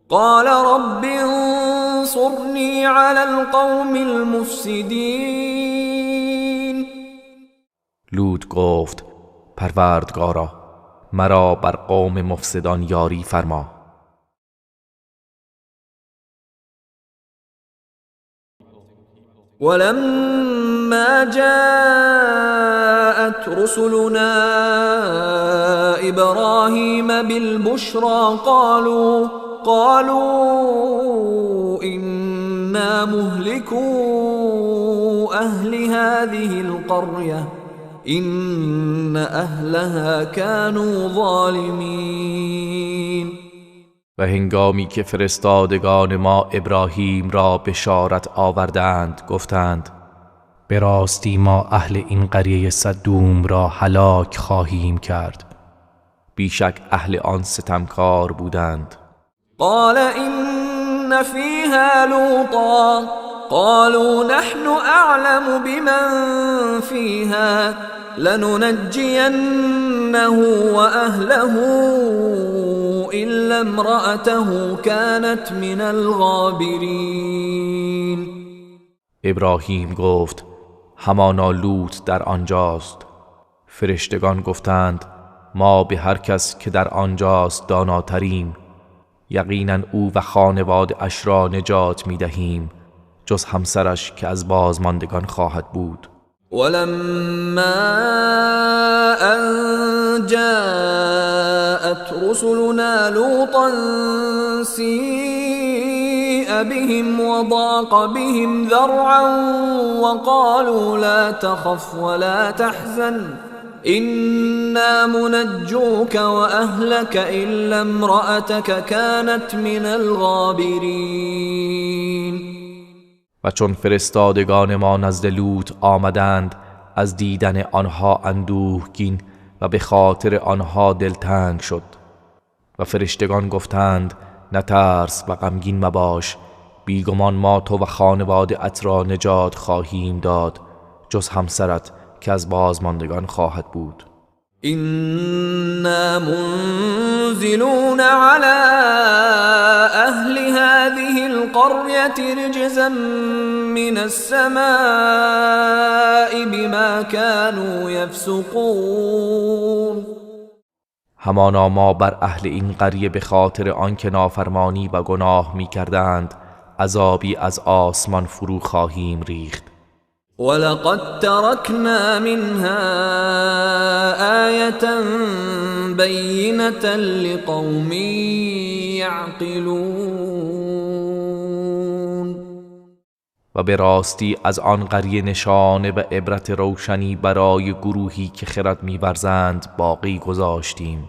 S1: قال رب انصرنی علی القوم المفسدین.
S2: لوط گفت پروردگارا مرا بر قوم مفسدان یاری فرما.
S1: ولما جاءت رسلنا إبراهيم بالبشرى قالوا إنا مهلكو أهل هذه القرية إن أهلها كانوا ظالمين.
S2: و هنگامی که فرستادگان ما ابراهیم را بشارت آوردند گفتند به راستی ما اهل این قریه صدوم را هلاک خواهیم کرد، بیشک اهل آن ستمکار بودند.
S1: قال إن فيها لوطا قالوا نحن أعلم بمن فيها لننجينه وأهله إلا امرأته كانت من الغابرين.
S2: ابراهیم گفت همانا لوط در آنجاست. فرشتگان گفتند ما به هر کس که در آنجاست داناتریم، یقینا او و خانواده اش را نجات می دهیم جز همسرش که از بازماندگان خواهد بود.
S1: ولما أن جاءت رسلنا لوطا سيء بهم وضاق بهم ذرعا وقالوا لا تخف ولا تحزن إنا منجوك وأهلك إلا امرأتك كانت من الغابرين.
S2: و چون فرستادگان ما نزد لوط آمدند از دیدن آنها اندوهگین و به خاطر آنها دلتنگ شد. و فرشتگان گفتند نترس و غمگین مباش، بیگمان ما تو و خانواده ات را نجات خواهیم داد جز همسرت که از بازماندگان خواهد بود.
S1: إنا منزلون على أهل هذه القرية رجزا من السماء بما كانوا يفسقون.
S2: همانا ما بر اهل این قریه به خاطر آنکه نافرمانی و گناه می کردند عذابی از آسمان فرو خواهیم ریخت.
S1: ولقد تركنا منها آية بينة لقوم يعقلون.
S2: و به راستی از آن قریه نشانه و عبرت روشنی برای گروهی که خرد می‌ورزند باقی گذاشتیم.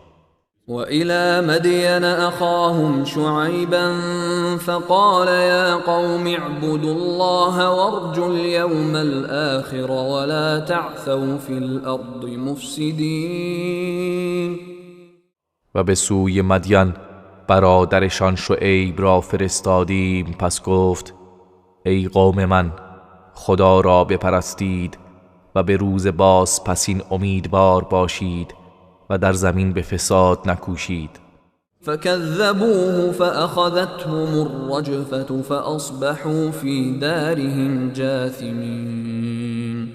S1: وإلى مدين أخاهم شعيبا فقال يا قوم اعبدوا الله وارجوا اليوم الآخر ولا تعثوا في الأرض مفسدين.
S2: و به سوی مدین برادرشان شعیب را فرستادیم، پس گفت ای قوم من خدا را بپرستید و به روز باز پسین امیدوار باشید و در زمین به فساد نکوشید.
S1: فكذبوه فأخذتهم الرجفة فأصبحوا في دارهم جاثمين.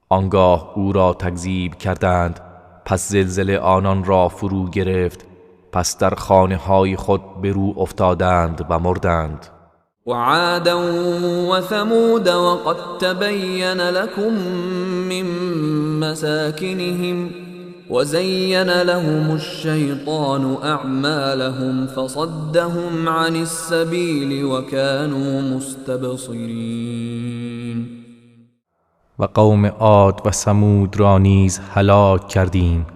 S2: آنگاه او را تکذیب کردند، پس زلزله آنان را فرو گرفت، پس در خانه های خود به رو افتادند و مردند.
S1: وعادا وثمود وقد تبين لكم من مساكنهم وزين لهم الشيطان أعمالهم فصدهم عن السبيل وكانوا مستبصرين.
S2: و قوم عاد و ثمود را نیز هلاک کردیم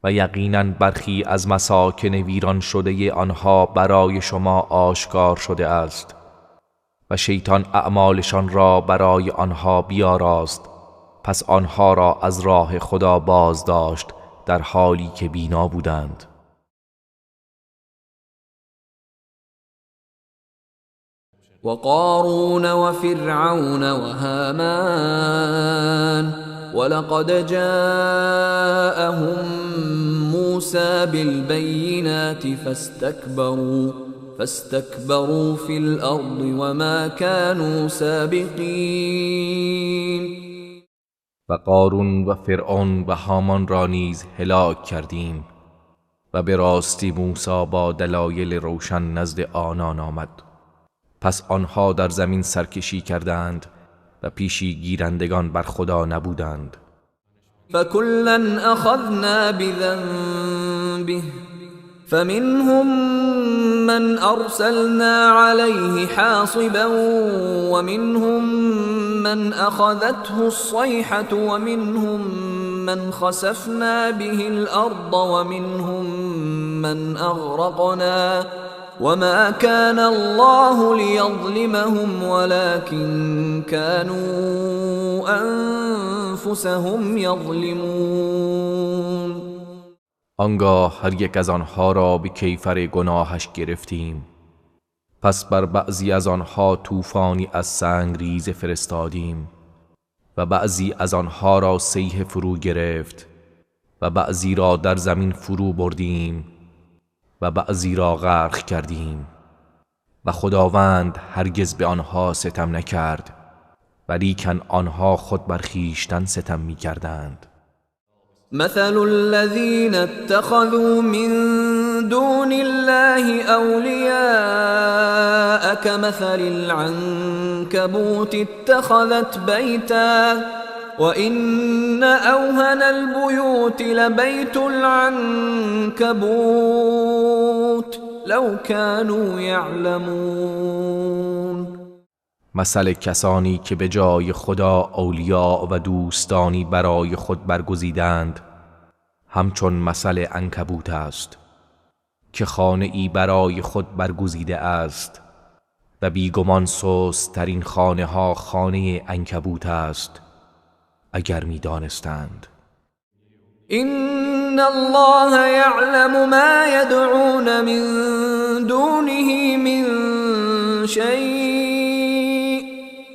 S2: و یقینا برخی از مساکن ویران شده آنها برای شما آشکار شده است و شیطان اعمالشان را برای آنها بیاراست، پس آنها را از راه خدا باز داشت در حالی که بینا بودند.
S1: وقارون وفرعون وهامان ولقد جاءهم موسى بالبينات فاستكبروا في الأرض وما كانوا سابقين.
S2: و قارون و فرعون و هامان را نیز هلاک کردیم و به راستی موسی با دلایل روشن نزد آنان آمد، پس آنها در زمین سرکشی کردند و پیشی گیرندگان بر خدا نبودند.
S1: فکلا اخذنا بذنبه فمنهم من ارسلنا عليه حاصبا ومنهم من اخذته الصيحة ومنهم من خسفنا به الارض ومنهم من اغرقنا وما كان الله ليظلمهم ولكن كانوا أنفسهم يظلمون.
S2: آنگاه هر یک از آنها را به کیفر گناهش گرفتیم، پس بر بعضی از آنها طوفانی از سنگ ریز فرستادیم و بعضی از آنها را صیحه فرو گرفت و بعضی را در زمین فرو بردیم و بعضی را غرق کردیم و خداوند هرگز به آنها ستم نکرد، ولیکن آنها خود بر خویشتن ستم می‌کردند.
S1: مثل الذين اتخذوا من دون الله أولياء كمثل العنكبوت اتخذت بيتا وإن أوهن البيوت لبيت العنكبوت لو كانوا يعلمون.
S2: مثل کسانی که به جای خدا اولیا و دوستانی برای خود برگزیدند همچون مثل عنکبوت است که خانه ای برای خود برگزیده است و بیگمان سست ترین خانه ها خانه عنکبوت است اگر می دانستند.
S1: إن الله يعلم ما يدعون من دونه من شيء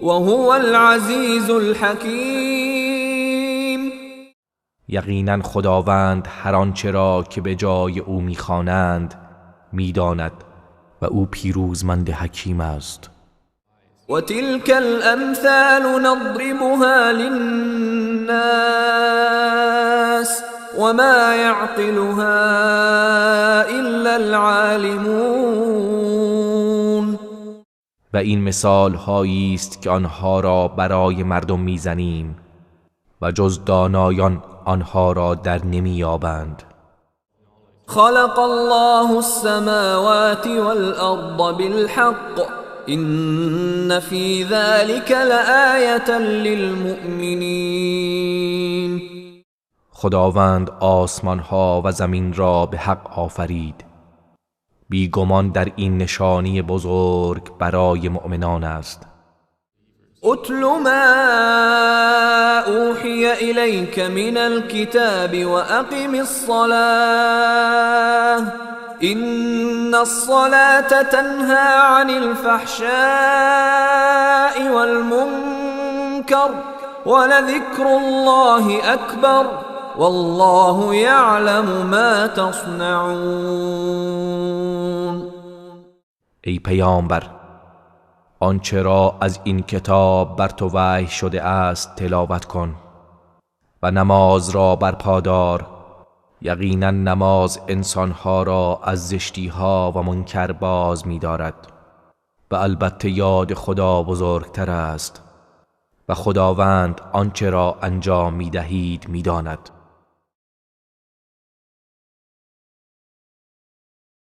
S1: وهو العزیز الحکیم.
S2: یقینا خداوند هر آنچه را که به جای او میخوانند میداند و او پیروزمند حکیم است.
S1: و تلك الامثال نضربها للناس وما يعقلها الا العالمون.
S2: و این مثال هایی است که آنها را برای مردم میزنیم و جز دانایان آنها را در نمییابند.
S1: خلق الله السماوات والارض بالحق إن في ذلك لآية للمؤمنین.
S2: خداوند آسمان ها و زمین را به حق آفرید، بیگمان در این نشانی بزرگ برای مؤمنان است.
S1: اتل ما اوحی الیک من الكتاب واقم الصلاة إن الصلاة تنهى عن الفحشاء والمنكر ولذكر الله أكبر والله يعلم ما تصنعون.
S2: ای پیامبر، آنچه را از این کتاب بر تو وحی شده است تلاوت کن و نماز را برپا دار. یقینا نماز انسانها را از زشتیها و منکر باز می‌دارد و البته یاد خدا بزرگتر است و خداوند آنچه را انجام می‌دهید می‌داند.